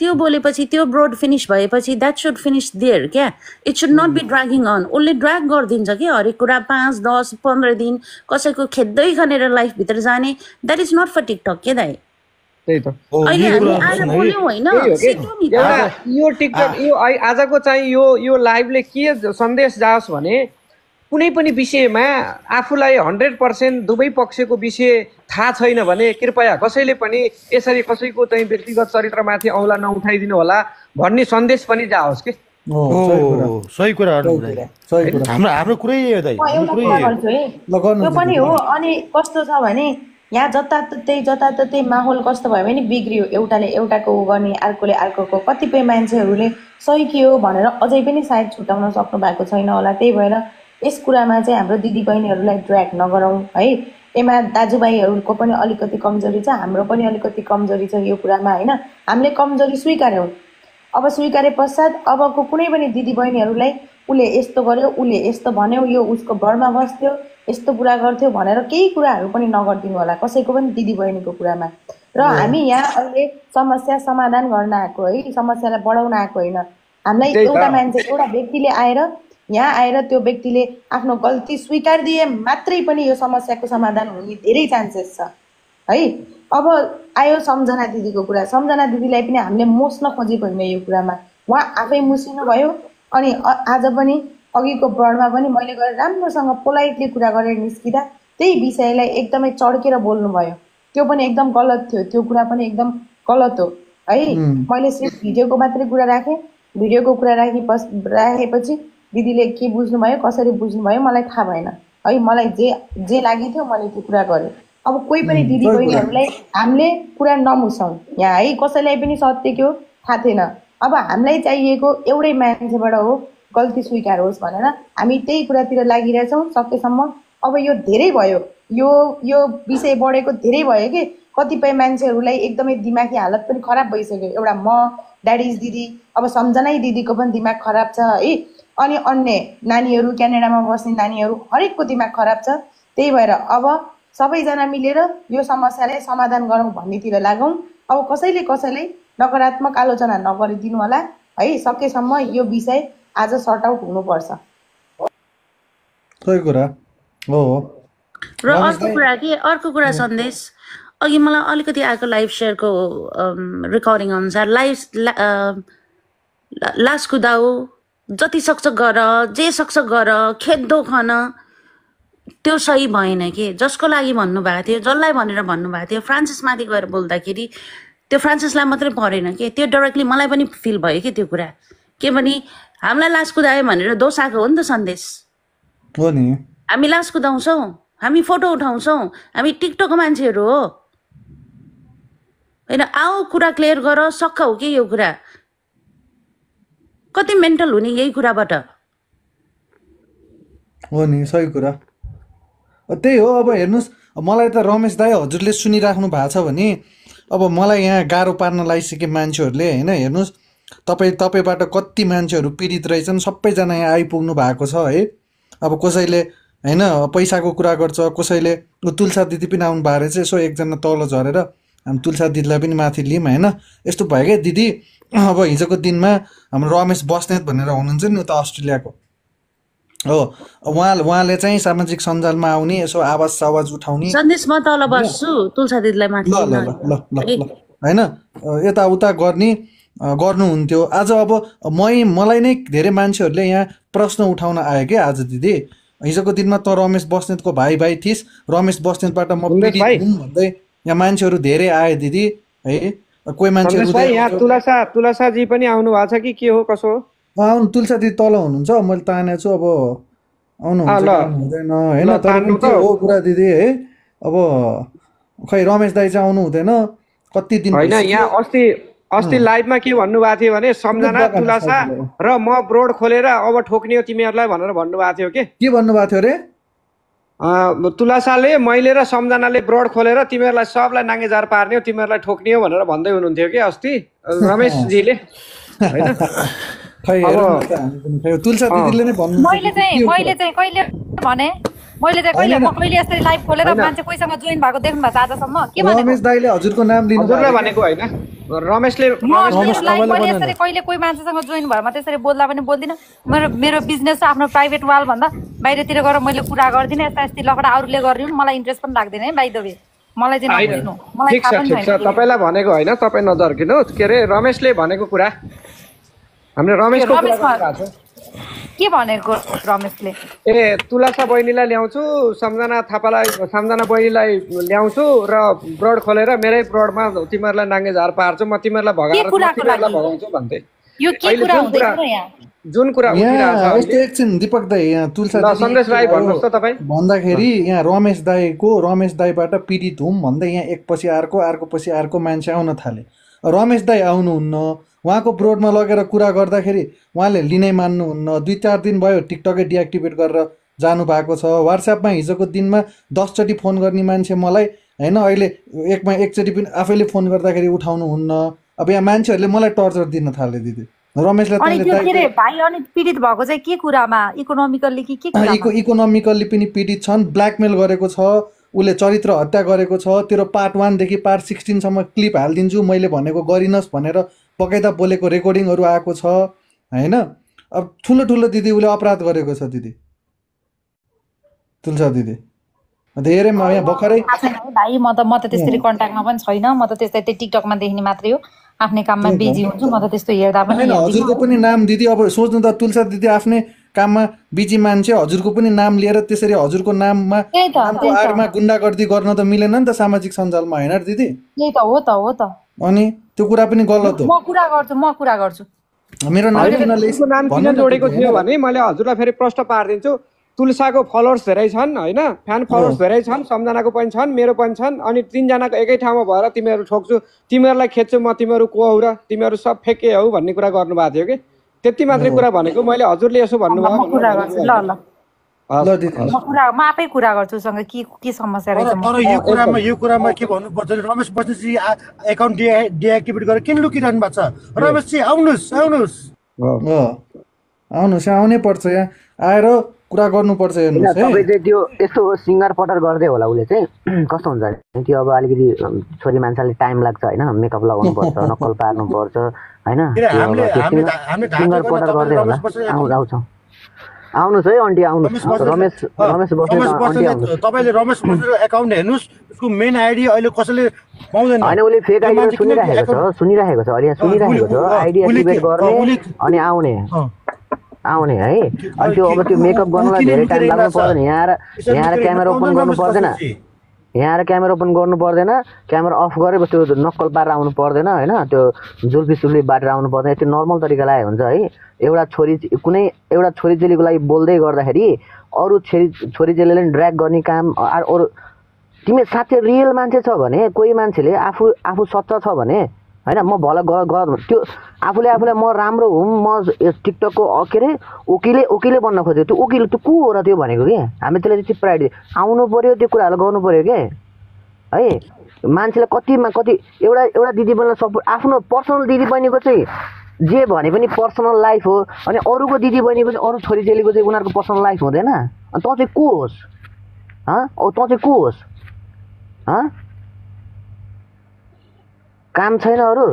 त्यो बोलेपछि त्यो ब्रोड फिनिश भएपछि द्याट सुड फिनिश देयर क्या it should not be dragging on उसले ड्र्याग गरिदिन्छ कि हरेक कुरा 5, 10, 15 दिन कसैको खेद्दै खनेर लाइफभित्र जाने that is not for TikTok के दाइ त्यही त अहिले हामी आज बोल्यौँ होइन यो टिकटक यो आजको चाहिँ यो लाइभले के सन्देश जाओस् भने कुनै पनि विषयमा आफूलाई 100% दुवै पक्षको विषय थाहा छैन भने कृपया कसैले पनि यसरी कसैको चाहिँ व्यक्तिगत चरित्रमाथि औँला नउठाइदिनु होला भन्ने सन्देश पनि जाओस् के सही कुरा हाम्रो कुरै हो दाइ त्यो पनि हो अनि कस्तो छ भने यहाँ जताततै माहौल कस्तो भयो भने बिग्रियो एउटाले एउटाको गर्ने अर्कोले अर्कोको कतिपय मान्छेहरूले सही के हो भनेर अझै पनि सायद छुटाउन सक्नु भएको छैन होला त्यही भएर यस कुरामा चाहिँ हाम्रो दिदीबहिनीहरूलाई ड्र्याग नगरौँ है एमा दाजुभाइहरूको पनि अलिकति कमजोरी छ हाम्रो पनि अलिकति कमजोरी छ यो कुरामा होइन हामीले कमजोरी स्वीकार्यौँ अब स्वीकारे पश्चात अबको कुनै पनि दिदीबहिनीहरूलाई उसले यस्तो गर्यो उसले यस्तो भन्यो यो उसको घरमा बस्थ्यो यस्तो कुरा गर्थ्यो भनेर केही कुराहरू पनि नगरिदिनु होला कसैको पनि दिदीबहिनीको कुरामा र हामी यहाँ अहिले समस्या समाधान गर्न आएको है समस्यालाई बढाउन आएको होइन हामीलाई एउटा मान्छे एउटा व्यक्तिले आएर यहाँ आएर त्यो व्यक्तिले आफ्नो गल्ती स्वीकार दिए मात्रै पनि यो समस्याको समाधान हुने धेरै चान्सेस छ है अब आयो सम्झना दिदीको कुरा सम्झना दिदीलाई पनि हामीले मोस्न खोजेको होइन यो कुरामा उहाँ आफै मुसिनु भयो अनि आज पनि अघिको ब्रडमा पनि मैले गएर राम्रोसँग पोलाइटली कुरा गरेर निस्किँदा त्यही विषयलाई एकदमै चड्केर बोल्नुभयो त्यो पनि एकदम गलत थियो त्यो कुरा पनि एकदम गलत हो है मैले सिर्फ भिडियोको मात्रै कुरा राखेँ भिडियोको कुरा राखेपछि दिदीले के बुझ्नुभयो कसरी बुझ्नुभयो मलाई थाहा भएन है मलाई जे लागेको थियो मैले त्यो कुरा गरेँ अब कोही पनि दिदी बहिनीहरूलाई हामीले कुरा नमुसाउँ यहाँ है कसैलाई पनि सत्य के हो थाहा थिएन अब हामीलाई चाहिएको एउटै मान्छेबाट हो गल्ती स्वीकार होस् भनेर हामी त्यही कुरातिर लागिरहेछौँ सकेसम्म अब यो धेरै भयो यो विषय बढेको धेरै भयो कि कतिपय मान्छेहरूलाई एकदमै दिमागी हालत पनि खराब भइसक्यो एउटा म ड्याडिज दिदी अब सम्झनै दिदीको पनि दिमाग खराब छ है अनि अन्य नानीहरू क्यानाडामा बस्ने नानीहरू हरेकको दिमाग खराब छ त्यही भएर अब सबैजना मिलेर यो समस्यालाई समाधान गरौँ भन्नेतिर लागौँ अब कसैले नकारात्मक आलोचना नगरिदिनु होला है सकेसम्म यो विषय आज सर्ट आउट हुनुपर्छ सही कुरा हो र अर्को कुरा सन्देश अघि मलाई अलिकति आएको लाइभ सेयरको रेकर्डिङ अनुसार लास कुदाऊ जति सक्छ गर जे सक्छ गर खेद्दो खन त्यो सही भएन कि जसको लागि भन्नुभएको थियो जसलाई भनेर भन्नुभएको थियो फ्रान्सिस माथि गएर बोल्दाखेरि त्यो फ्रान्सिसलाई मात्रै परेन कि त्यो डाइरेक्टली मलाई पनि फिल भयो कि त्यो कुरा के भने हामीलाई लास कुदायो भनेर दोष आएको हो नि त सन्देश हो नि हामी लास कुदाउँछौँ हामी फोटो उठाउँछौँ हामी टिकटकको मान्छेहरू हो होइन आऊ कुरा क्लियर गर सक्खा हो कि यो कुरा कति मेन्टल हुने यही कुराबाट हो नि सही कुरा त्यही हो अब हेर्नुहोस् मलाई त रमेश दाइ हजुरले सुनिराख्नु भएको छ भने अब मलाई यहाँ गाह्रो पार्न लागिसके मान्छेहरूले होइन हेर्नुहोस् तपाईँबाट कति मान्छेहरू पीडित रहेछन् सबैजना यहाँ आइपुग्नु भएको छ है अब कसैले होइन पैसाको कुरा गर्छ कसैले तुलसा दिदी पनि आउनु भएको रहेछ यसो एकजना तल झरेर हामी तुलसा दिदीलाई पनि माथि लियौँ होइन यस्तो भयो क्या दिदी अब हिजोको दिनमा हाम्रो रमेश बस्नेत भनेर हुनुहुन्छ नि उता अस्ट्रेलियाको हो उहाँले चाहिँ सामाजिक सञ्जालमा आउने यसो आवाज उठाउने सन्देश म तल बस्छु तुलसा दिदीलाई माथि ल होइन यताउता गर्नुहुन्थ्यो आज अब मलाई नै धेरै मान्छेहरूले यहाँ प्रश्न उठाउन आयो क्या आज दिदी हिजोको दिनमा त रमेश बस्नेतको भाइ थिइस् रमेश बस्नेतबाट म पीडित हुँ भन्दै यहाँ मान्छेहरू धेरै आए दिदी है कोही मान्छेहरू यहाँ तुलसाजी पनि आउनु भएको छ कि के हो कसो हो आउनु तुलसा दिदी तल हुनुहुन्छ मैले ताने छु अब आउनुहुन्छ होइन तर हो कुरा दिदी है अब खै रमेश दाइ चाहिँ आउनु हुँदैन कति दिन होइन यहाँ अस्ति लाइभमा के भन्नुभएको थियो भने सम्झना तुलसा र म ब्रोड खोलेर अब ठोक्ने हो तिमीहरूलाई भनेर भन्नुभएको थियो के भन्नुभएको थियो अरे तुलसाले मैले र सम्झनाले ब्रोड खोलेर तिमीहरूलाई सबलाई नाङ्गेजार पार्ने हो तिमीहरूलाई ठोक्ने हो भनेर भन्दै हुनुहुन्थ्यो कि अस्ति रमेशजीले होइन तुलसा दिदीले नै भन्नु मैले चाहिँ कहिले भने मैले चाहिँ कहिले यसरी लाइभ खोलेर मान्छे कोहीसँग जोइन भएको देख्नु भएको छ आजसम्म के भनेको रमेश दाइले हजुरको नाम लिनु हजुरलाई भनेको हैन रमेशले मैले यसरी कहिले कोही मान्छेसँग जोइन भएर म त्यसरी बोल्दा पनि बोल्दिनँ मेरो बिजनेस छ आफ्नो प्राइभेट वाल भन्दा बाहिरतिर गएर मैले कुरा गर्दिनँ यस्ता यस्ती लफडा अरूले गरिदिनु मलाई इन्ट्रेस्ट पनि लाग्दैन है बाइ द वे मलाई चाहिँ नबुझ्नु मलाई ठिक छ तपाईँलाई भनेको होइन तपाईँ नजर्किनुहोस् के अरे रमेशले भनेको कुरा हामीले रमेशको कुरा गरिरहेको छ के भनेको रमेशले ए तुलसा बहिनीलाई ल्याउँछु सम्झना बहिनीलाई ल्याउँछु र ब्रड खोलेर मेरै ब्रडमा तिमीहरूलाई नाङ्गे झार पार्छु म तिमीहरूलाई भगाउँछु भन्थे यो के कुरा हुँदैछ र यहाँ जुन कुरा यस्तो एकछिन दीपक दाइ यहाँ तुलसा सन्देश राई भन्नुहोस् त तपाईँ भन्दाखेरि यहाँ रमेश दाईबाट पीडित हुँ भन्दै यहाँ एकपछि अर्कोपछि अर्को मान्छे आउन थाले रमेश दाई आउनुहुन्न उहाँको ब्रोडमा लगेर कुरा गर्दाखेरि उहाँले लिनै मान्नुहुन्न 2-4 दिन भयो टिकटकै डिएक्टिभेट गरेर जानु भएको छ व्हाट्सएपमा हिजोको दिनमा 10 चोटि फोन गर्ने मान्छे मलाई हैन अहिले एकचोटि पनि आफैले फोन गर्दाखेरि उठाउनुहुन्न अब यहाँ मान्छेहरूले मलाई टर्चर दिन थाले दिदी रमेशले भाइ अनि पीडित भएको चाहिँ के कुरामा इकोनोमिकल्ली के इकोनोमिकल्ली पनि पीडित छन् ब्ल्याकमेल गरेको छ उसले चरित्र हत्या गरेको छ तेरो पार्ट 1 देखि पार्ट 16 सम्म क्लिप हालिदिन्छु मैले भनेको गरिनस् भनेर पकाइदा बोलेको रेकर्डिङहरू आएको छ हैन अब ठुलो दिदी उसले अपराध गरेको छ दिदी तुलसा दिदी धेरै यहाँ भर्खरै भाइ म त त्यसरी कन्ट्याक्टमा पनि छैन म त त्यस्तै टिकटकमा देख्ने मात्रै हो आफ्नै काममा बिजी हुन्छु म त त्यस्तो हेर्दा पनि हजुरको पनि नाम दिदी अब सोच्नु त तुलसा दिदी आफ्नै काममा बिजी मान्छे हजुरको पनि नाम लिएर त्यसरी हजुरको नाममा आडमा गुन्डागर्दी गर्न त मिलेन नि त सामाजिक सञ्जालमा हैन दिदी त्यही त हो त अनि त्यो कुरा पनि गलत हो म कुरा गर्छु मेरो नाम किन जोडेको थियो भने मैले हजुरलाई फेरि प्रश्न पार्दिन्छु तुलसाको फलोवर्स धेरै छन् हैन फ्यान फलोवर्स धेरै छन् सम्झनाको पनि छन् मेरो पनि छन् अनि 3 जनाको एकै ठाउँमा भएर तिमीहरू ठोक्छु तिमीहरूलाई खेच्छु म तिमीहरू को हौ र तिमीहरू सब फेके हौ भन्ने कुरा गर्नु भएको थियो कि त्यति मात्रै कुरा भनेको मैले हजुरले यसो भन्नुभयो म आफै कुरा गर्छु सँग के समस्या रहेछ तर यो कुरामा के भन्नुपर्छ रमेश बस्नेतजी एकाउन्ट डिएक्टिभेट गरेर किन लुकिरहनु भएको छ रमेशजी आउनुस् आउनै पर्छ यहाँ आएर कुरा गर्नुपर्छ हेर्नुस् है तपाईँ चाहिँ त्यो यस्तो सिङ्गार पटर गर्दै होला उसले चाहिँ कस्तो हुन्छ भने त्यो अब अलिकति छोरी मान्छेले टाइम लाग्छ हैन मेकअप लगाउनु पर्छ नक्कल पार्नु पर्छ हैन सिङ्गार पटर गर्दै होला आउँछ आउनुस् है आन्टी आउनुस् रमेश बस्ने आउनुस् तपाईले रमेश बस्ने एकाउन्ट हेर्नुस् उसको मेन आइडी अहिले कसैले पाउँदैन हैन उसले फेक आइडी सुनिराखेको छ अहिले सुनिराखेको छ आइडी एक्टिभेट गर्ने अनि आउने है अनि त्यो अब त्यो मेकअप गर्नलाई धेरै टाइम लाग्नु पर्दैन यहाँ क्यामेरा ओपन गर्नु पर्दैन क्यामेरा अफ गरेर त्यो नक्कल पारेर आउनु पर्दैन हैन त्यो जुल्फी बाटेर आउनु पर्दैन त्यो नर्मल तरिकाले आयो हुन्छ है एउटा छोरी चेलीको लागि बोल्दै गर्दाखेरि अरू छोरी चेलीले ड्र्याग गर्ने काम अरू तिमी साथै रियल मान्छे छ भने कोही मान्छेले आफू सच्चा छ भने हैन म भला त्यो आफूले म राम्रो हुँ म टिकटकको के अरे ओकिले बन्न खोजेको त्यो ओकिल त्यो को हो र त्यो भनेको के हामी त्यसलाई चाहिँ प्राइड आउनु पर्यो त्यो कुराहरू गर्नु पर्यो के है मान्छेलाई कति एउटा दिदी बहिनीलाई सपोर्ट आफ्नो पर्सनल दिदी बहिनीको चाहिँ जे भने पनि पर्सनल लाइफ हो अनि अरूको दिदी बहिनीको चाहिँ अरू छोरी चेलीको चाहिँ उनीहरूको पर्सनल लाइफ हुँदैन अनि तँ चाहिँ को होस् काम छैन अरू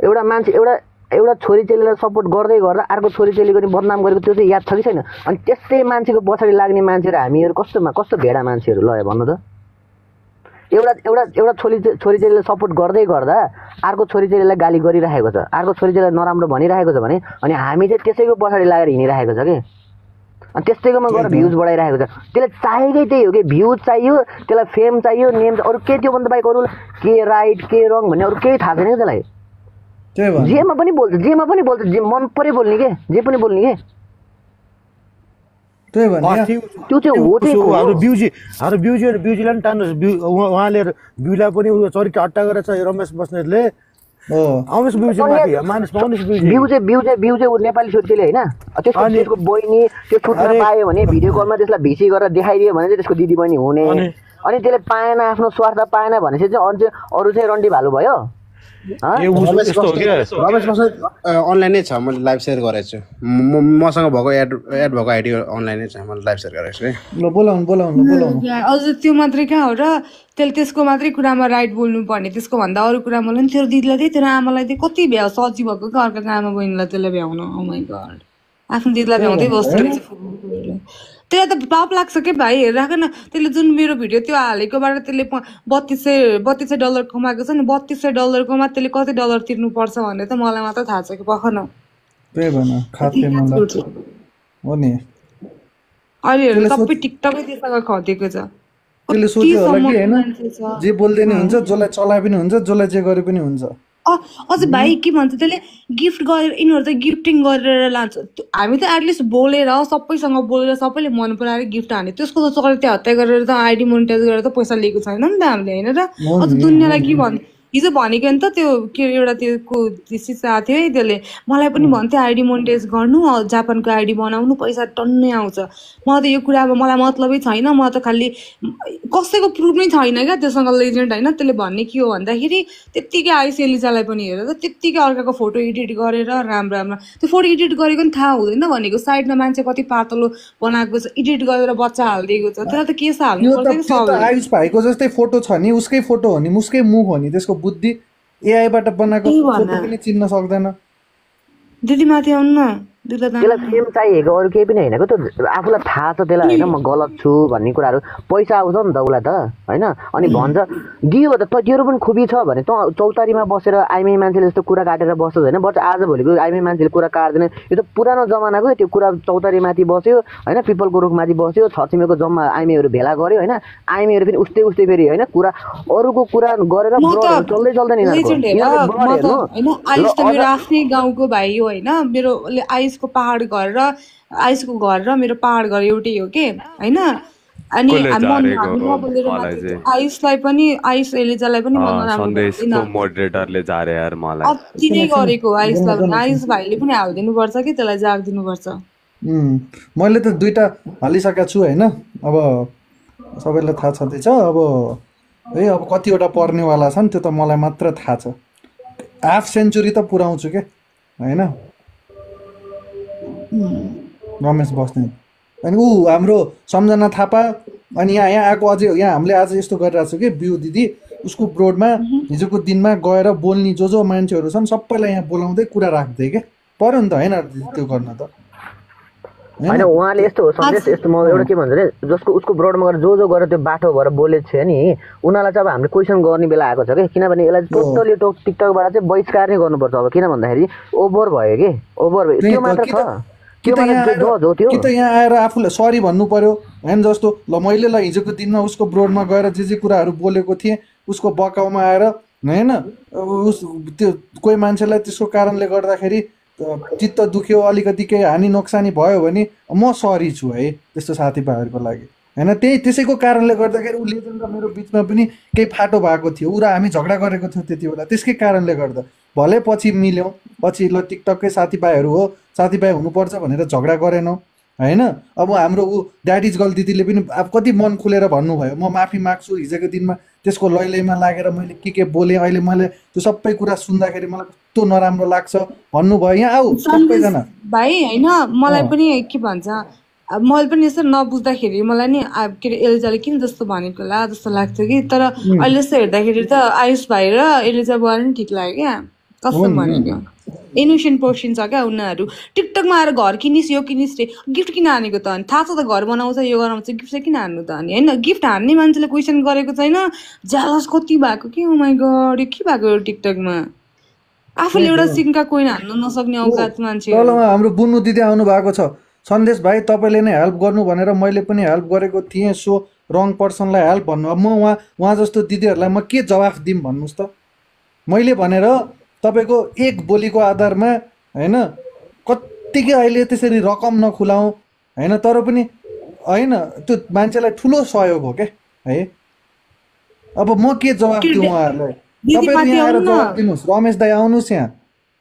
एउटा मान्छे एउटा छोरी चेलीलाई सपोर्ट गर्दै गर्दा अर्को छोरी चेलीको नि बदनाम गरेको त्यो चाहिँ याद छ कि छैन अनि त्यस्तै मान्छेको पछाडि लाग्ने मान्छेहरू हामीहरू कस्तो भेडा मान्छेहरू ल भन्नु त एउटा छोरी चेलीलाई सपोर्ट गर्दै गर्दा अर्को छोरी चेलीलाई गाली गरिरहेको छ अर्को छोरी चेलीलाई नराम्रो भनिरहेको छ भने अनि हामी चाहिँ त्यसैको पछाडि लागेर हिँडिरहेको छ कि अनि त्यस्तैकोमा गएर भ्युज बढाइरहेको छ त्यसलाई चाहिएकै त्यही हो कि भ्युज चाहियो त्यसलाई फेम चाहियो नेम अरू के त्योभन्दा बाहेक अरू के राइट के रङ भन्ने अरू केही थाहा छैन कि त्यसलाई जेमा पनि बोल्छ जे मन पऱ्यो बोल्ने के जे पनि बोल्ने के त्यो चाहिँ हो हाम्रो ब्युजीलाई पनि टान्नुहोस् उहाँले ब्युलाई पनि चरित्र हट्टा गरेर छ रमेश बस्नेतले आउनुहोस् बिउ चाहिँ नेपाली छोरीले होइन त्यसको बहिनी त्यो छुट्न पायो भने भिडियो कलमा त्यसलाई भिसी गरेर देखाइदियो भने चाहिँ त्यसको दिदी बहिनी हुने अनि त्यसले पाएन आफ्नो स्वार्थ पाएन भनेपछि चाहिँ अरू चाहिँ रन्डी भालु भयो यो यस्तो हो क्या रमेश बस्नेत अनलाइनै छ मैले लाइभ सेयर गरेको छु मसँग भएको एड भएको आइडी अनलाइनै छ मैले लाइभ सेयर गरेको छु है ल बोलाउनु अझ त्यो मात्रै कहाँ हो र त्यसले त्यसको मात्रै कुरामा राइट बोल्नु पर्ने त्यसको भन्दा अरू कुरा बोल्नु नि तेरो दिदीलाई त्यही तेरो आमालाई चाहिँ कति भ्याउ सजी भएको क्या अर्काको आमा बहिनीलाई त्यसलाई भ्याउनु ओ माई गड आफ्नो दिदीलाई भ्याउँदै बस्दो रहेछ त्यसलाई त पाप लाग्छ के भाइ हेरिराख न त्यसले जुन मेरो भिडियो त्यो हालेकोबाट त्यसले $3200 कमाएको छ नि $3200 मा त्यसले कति डलर तिर्नुपर्छ भन्ने त मलाई मात्र थाहा छ कि पख न त्यही भन खाते मलाई हो नि अहिले सबै टिकटकै त्यससँग खटेको छ त्यसले सोच्यो होला कि हैन जे बोल्दै नि हुन्छ जसलाई चलाए पनि हुन्छ जसलाई जे गरे पनि हुन्छ अझ भाइ के भन्छ त्यसले गिफ्ट गरेर यिनीहरू त गिफ्टिङ गरेर लान्छ हामी त एटलिस्ट बोलेर सबैसँग बोलेर सबैले मन पराएर गिफ्ट हाने त्यसको त चोरेर त्यो हत्या गरेर त आइडी मोनिटाइज गरेर त पैसा लिएको छैन नि त हामीले होइन र अझ दुनियाँलाई के भन्छ हिजो भनेको नि त त्यो के एउटा त्यो सिसा थियो है त्यसले मलाई पनि भन्थ्यो आइडी मोनिटाइज गर्नु जापानको आइडी बनाउनु पैसा टन्नै आउँछ म त यो कुरामा मलाई मतलबै छैन म त खालि कसैको प्रुफ नै छैन क्या त्योसँग लेजेन्ड होइन त्यसले भन्ने के हो भन्दाखेरि त्यत्तिकै आइस एलिजालाई पनि हेरेर त्यत्तिकै अर्काको फोटो एडिट गरेर राम्रो त्यो फोटो एडिट गरेको नि थाहा हुँदैन भनेको साइडमा मान्छे कति पातलो बनाएको छ एडिट गरेर बच्चा हालिदिएको छ त्यसलाई त के हाल्नु पर्छ आयुष भाइको जस्तै फोटो छ नि उसकै फोटो हो नि उसकै मुख हो नि त्यसको बुद्धि एआईबाट बनाएको फोटो पनि चिन्न सक्दैन दिदी माथि आउनु न त्यसलाई फेम चाहिएको अरू केही पनि होइन त्यो आफूलाई थाहा छ त्यसलाई होइन म गलत छु भन्ने कुराहरू पैसा आउँछ नि त उसलाई त होइन अनि भन्छ दियो त तेरो पनि खुबी छ भने त चौतारीमा बसेर आइमाई मान्छेले जस्तो कुरा काटेर बस्छ होइन बट आजभोलिको आइमाई मान्छेले कुरा काट्दैन यो त पुरानो जमानाको त्यो कुरा चौतारीमाथि बस्यो होइन पिपलको रुखमाथि बस्यो छरछिमेको जम्मा आइमाईहरू भेला गर्यो होइन आइमाईहरू पनि उस्तै फेरि होइन कुरा अरूको कुरा गरेर चल्दै चल्दैन आफ्नै गाउँको भाइ हो होइन मेरो आइसको पहाड घर र आइसको घर र मेरो पहाड घर एउटै हो के होइन अनि आइसलाई पनि आइस एलिजालाई पनि मोडरेटरले जारे यार मलाई अति नै गरेको आइसलाई पनि आइस भाइले पनि हालिदिनु पर्छ कि त्यसलाई जागिदिनु पर्छ मैले त 2टा हालिसकेको छु होइन अब सबैलाई थाहा छँदैछ अब है अब कतिवटा पर्नेवाला छन् त्यो त मलाई मात्र थाहा छ हाफ सेन्चुरी त पुऱ्याउँछु के होइन रमेश बस्नेत अनि हाम्रो सम्झना थापा अनि यहाँ आएको अझै यहाँ हामीले आज यस्तो गरिरहेको छौँ कि बिउ दिदी उसको ब्रोडमा हिजोको दिनमा गएर बोल्ने जो मान्छेहरू छन् सबैलाई यहाँ बोलाउँदै कुरा राख्दै के पर्यो नि त होइन त्यो गर्न त होइन उहाँले यस्तो हो सन्देश यस्तो म एउटा के भन्छु भने जसको उसको ब्रोडमा गएर जो गरेर त्यो बाटो भएर बोलेको छ नि उनीहरूलाई चाहिँ अब हामीले क्वेसन गर्ने बेला आएको छ कि किनभने यसलाई टोटली टिकटकबाट चाहिँ बहिष्कार नै गर्नुपर्छ अब किन भन्दाखेरि ओभर भयो कि ओभर भयो त्यो मात्र छ कि त यहाँ आएर आफूलाई सरी भन्नु पर्यो होइन जस्तो ल मैले ल हिजोको दिनमा उसको ब्रोडमा गएर जे कुराहरू बोलेको थिएँ उसको बकाउमा आएर होइन उस त्यो कोही मान्छेलाई त्यसको कारणले गर्दाखेरि चित्त दुख्यो अलिकति केही हानि नोक्सानी भयो भने म सरी छु है त्यस्तो साथीभाइहरूको लागि होइन त्यसैको कारणले गर्दाखेरि ऊ लेजेन्ड र मेरो बिचमा पनि केही फाटो भएको थियो ऊ र हामी झगडा गरेको थियौँ त्यति बेला त्यसकै कारणले गर्दा भले पछि मिल्यौँ पछि ल टिकटककै साथीभाइहरू हो साथीभाइ हुनुपर्छ भनेर झगडा गरेनौँ होइन अब हाम्रो ऊ ड्याट इज गर्ल दिदीले पनि अब कति मन खुलेर भन्नुभयो म माफी माग्छु हिजोको दिनमा त्यसको लैलैमा लागेर मैले के बोलेँ अहिले मैले त्यो सबै कुरा सुन्दाखेरि मलाई कस्तो नराम्रो लाग्छ भन्नुभयो यहाँ आऊ सबैजना भाइ होइन मलाई पनि के भन्छ मैले पनि यसो नबुझ्दाखेरि मलाई नि के अरे एलिजाले किन जस्तो भनेको होला जस्तो लाग्थ्यो कि तर अहिले यस्तो हेर्दाखेरि त आयुष भाइ र एलिजा बुवा पनि ठिक लाग्यो क्या कस्तो भनेको इनोसेन्ट पर्सन छ क्या उनीहरू टिकटकमा आएर घर किनिस् यो किनिस् रे गिफ्ट किन हानेको त अनि थाहा छ त घर बनाउँछ यो गराउँछ गिफ्ट चाहिँ किन हान्नु त अनि होइन गिफ्ट हान्ने मान्छेले क्वेसन गरेको छैन ज्यालस कति भएको के ओ माइ गड के भएको टिकटकमा आफूले एउटा सिङ्का कोइन हान्न नसक्ने औकात मान्छे हाम्रो बुनु दिदी आउनु भएको छ सन्देश भाइ तपाईँले नै हेल्प गर्नु भनेर मैले पनि हेल्प गरेको थिएँ सो रङ पर्सनलाई हेल्प भन्नु अब म उहाँ जस्तो दिदीहरूलाई म के जवाफ दिउँ भन्नुहोस् त मैले भनेर तपाईँको एक बोलीको आधारमा होइन कत्तिकै अहिले त्यसरी रकम नखुलाउँ होइन तर पनि होइन त्यो मान्छेलाई ठुलो सहयोग हो क्या है अब म के जवाफ दिउँ उहाँहरूलाई तपाईँहरू यहाँ आएर जवाफ दिनुहोस् रमेश दाई आउनुहोस् यहाँ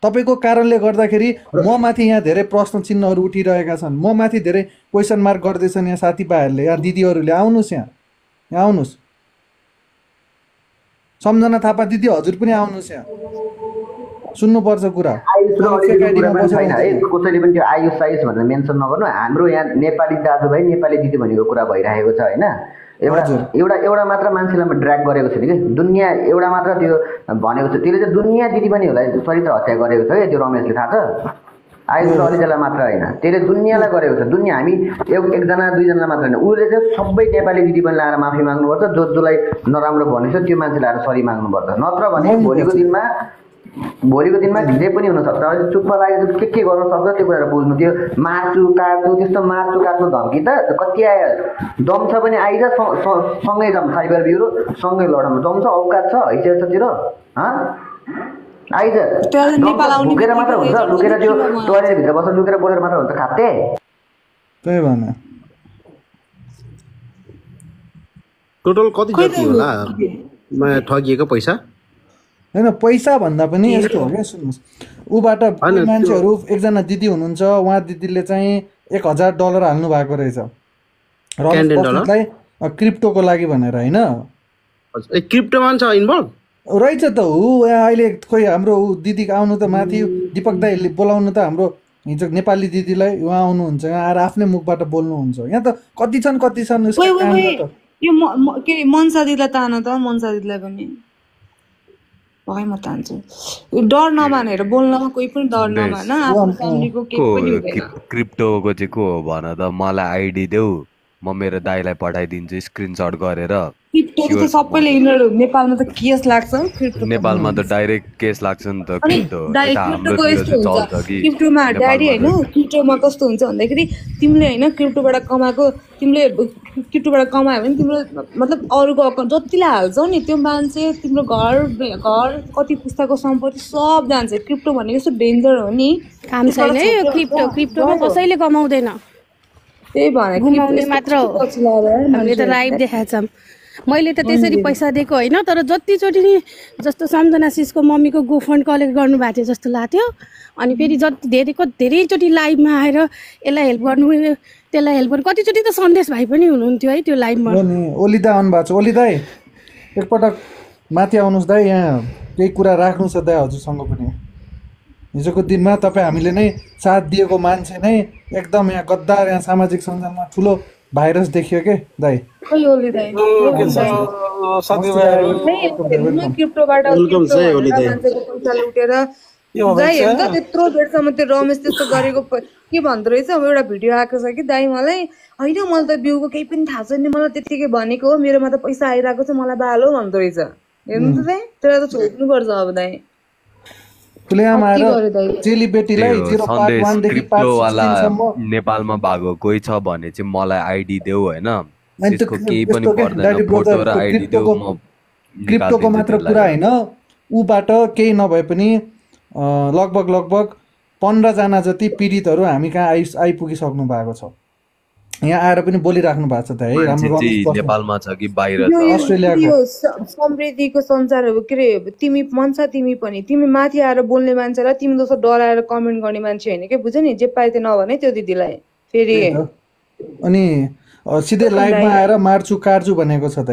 तपाईँको कारणले गर्दाखेरि म माथि यहाँ धेरै प्रश्न चिन्हहरू उठिरहेका छन् म माथि धेरै क्वेसन मार्क गर्दैछन् यहाँ साथीभाइहरूले या दिदीहरूले आउनुहोस् यहाँ आउनुहोस् सम्झना थापा दिदी हजुर पनि आउनुहोस् यहाँ सुन्नुपर्छ कुरा आयुष र अलिकति कुरा पनि छैन है कसैले पनि त्यो आयुष सायुष भनेर मेन्सन नगर्नु हाम्रो यहाँ नेपाली दाजुभाइ नेपाली दिदी भनेको कुरा भइरहेको छ होइन एउटा मात्र मान्छेलाई ड्र्याग गरेको छैन कि दुनियाँ एउटा मात्र त्यो भनेको छ त्यसले चाहिँ दुनियाँ दिदी पनि होला चरित्र हत्या गरेको छ है त्यो रमेशले थाहा छ आयुष र अलिजलाई मात्र होइन त्यसले दुनियाँलाई गरेको छ दुनियाँ हामी एकजना दुईजनालाई मात्र होइन उसले चाहिँ सबै नेपाली दिदी पनि लाएर माफी माग्नुपर्छ जसलाई नराम्रो भनेछ त्यो मान्छे लाएर सरी माग्नुपर्छ नत्र भने भोलिको दिनमा ढिलै पनि हुनसक्छ अहिले चुप्प लागेको के गर्न सक्छ त्यो कुरा बुझ्नु त्यो मार्छु काट्छु त्यस्तो मार्छु काट्नु धम्की त कति आयो दम छ पनि आइज सँगै जाउँ साइबर ब्युरो सँगै लडौँ दम छ औकात छ हैसियत छतिर आइज लुकेर मात्र हुन्छ लुकेर त्यो टोयलेटभित्र बसेर लुकेर बोलेर मात्र हुन्छ खाते त्यही भएन टोटल कति जति होला ठगिएको पैसा होइन पैसा भन्दा पनि यस्तो हो क्या सुन्नुहोस् ऊबाट मान्छेहरू एकजना दिदी हुनुहुन्छ उहाँ दिदीले चाहिँ $1000 हाल्नु भएको रहेछ रमेशलाई क्रिप्टोको लागि भनेर होइन क्रिप्टोमा छ इन्भल्भ रहेछ त अहिले खोइ हाम्रो दिदी आउनु त माथि दिपक दाईले बोलाउनु त हाम्रो हिजो नेपाली दिदीलाई उहाँ आउनुहुन्छ यहाँ आएर आफ्नै मुखबाट बोल्नुहुन्छ यहाँ त कति छन् यो के अरे मनसा दिदीलाई तान त मनसा दिदीलाई पनि भए म तान्छु डर नमानेर बोल्नमा कोही पनि डर नमान आफ्नो फ्यामिलीको केही पनि हुँदैन क्रिप्टोको चाहिँ को हो भन त मलाई आइडी देऊ म मेरो दाइलाई पठाइदिन्छु स्क्रिनशट गरेर क्रिप्टो त सबैले यिनीहरू नेपालमा त केस लाग्छ नेपालमा त डाइरेक्ट केस लाग्छ नि त क्रिप्टोमा डाइरेक्ट होइन क्रिप्टोमा कस्तो हुन्छ भन्दाखेरि तिमीले होइन क्रिप्टोबाट कमाएको तिमीले क्रिप्टोबाट कमायो भने तिम्रो मतलब अरूको अकाउन्ट जतिलाई हाल्छौ नि त्यो मान्छे तिम्रो घर कति पुस्ताको सम्पत्ति सब जान्छ क्रिप्टो भनेको यस्तो डेन्जर हो नि काम छैन है यो क्रिप्टोमा कसैले कमाउँदैन त्यही भनेको मात्र हो हामीले त लाइभ देखाएको छौँ मैले त त्यसरी पैसा दिएको होइन तर जतिचोटि नि जस्तो सम्झना सिसको मम्मीको गोफन्ड कलेक्ट गर्नुभएको थियो जस्तो लाग्थ्यो अनि फेरि जति धेरैचोटि लाइभमा आएर यसलाई हेल्प गर्नु त्यसलाई हेल्प गर्नु कतिचोटि त सन्देश भाइ पनि हुनुहुन्थ्यो है त्यो लाइभमा ओली दा आउनु भएको छ ओली दाई एकपटक माथि आउनुहोस् दाई यहाँ केही कुरा राख्नु छ दाई हजुरसँग पनि हिजोको दिनमा तपाईँ हामीले नै साथ दिएको मान्छे नै एकदम यहाँ गद्दार यहाँ सामाजिक सञ्जालमा ठुलो भाइरस देखियो के दाई त्यत्रो बेरसम्म त्यो रमेश त्यस्तो गरेको के भन्दो रहेछ एउटा भिडियो आएको छ कि दाई मलाई होइन मलाई त बिउको केही पनि थाहा छैन मलाई त्यतिकै भनेको हो मेरोमा त पैसा आइरहेको छ मलाई बालो भन्दो रहेछ हेर्नु त दाई त्यसलाई त छोड्नुपर्छ अब दाई नेपालमा भएको कोही छ भने चाहिँ मलाई आइडी देऊ होइन त्यसको केही पनि पर्दैन फोटो र आइडी देऊ म क्रिप्टोको मात्र कुरा होइन ऊबाट केही नभए पनि लगभग 15 जना जति पीडितहरू हामी कहाँ आइपुगिसक्नु भएको छ यहाँ आएर पनि बोलिराख्नु भएको छ त है राम्रो नेपालमा छ कि बाहिर अस्ट्रेलियाको समृद्धिको संसारहरू के अरे तिमी मनसा तिमी माथि आएर बोल्ने मान्छेलाई तिमी जस्तो डराएर कमेन्ट गर्ने मान्छे होइन के बुझ्यो नि जे पाए त्यो नभने त्यो दिदीलाई फेरि अनि सिधै लाइभमा आएर मार्छु काट्छु भनेको छ त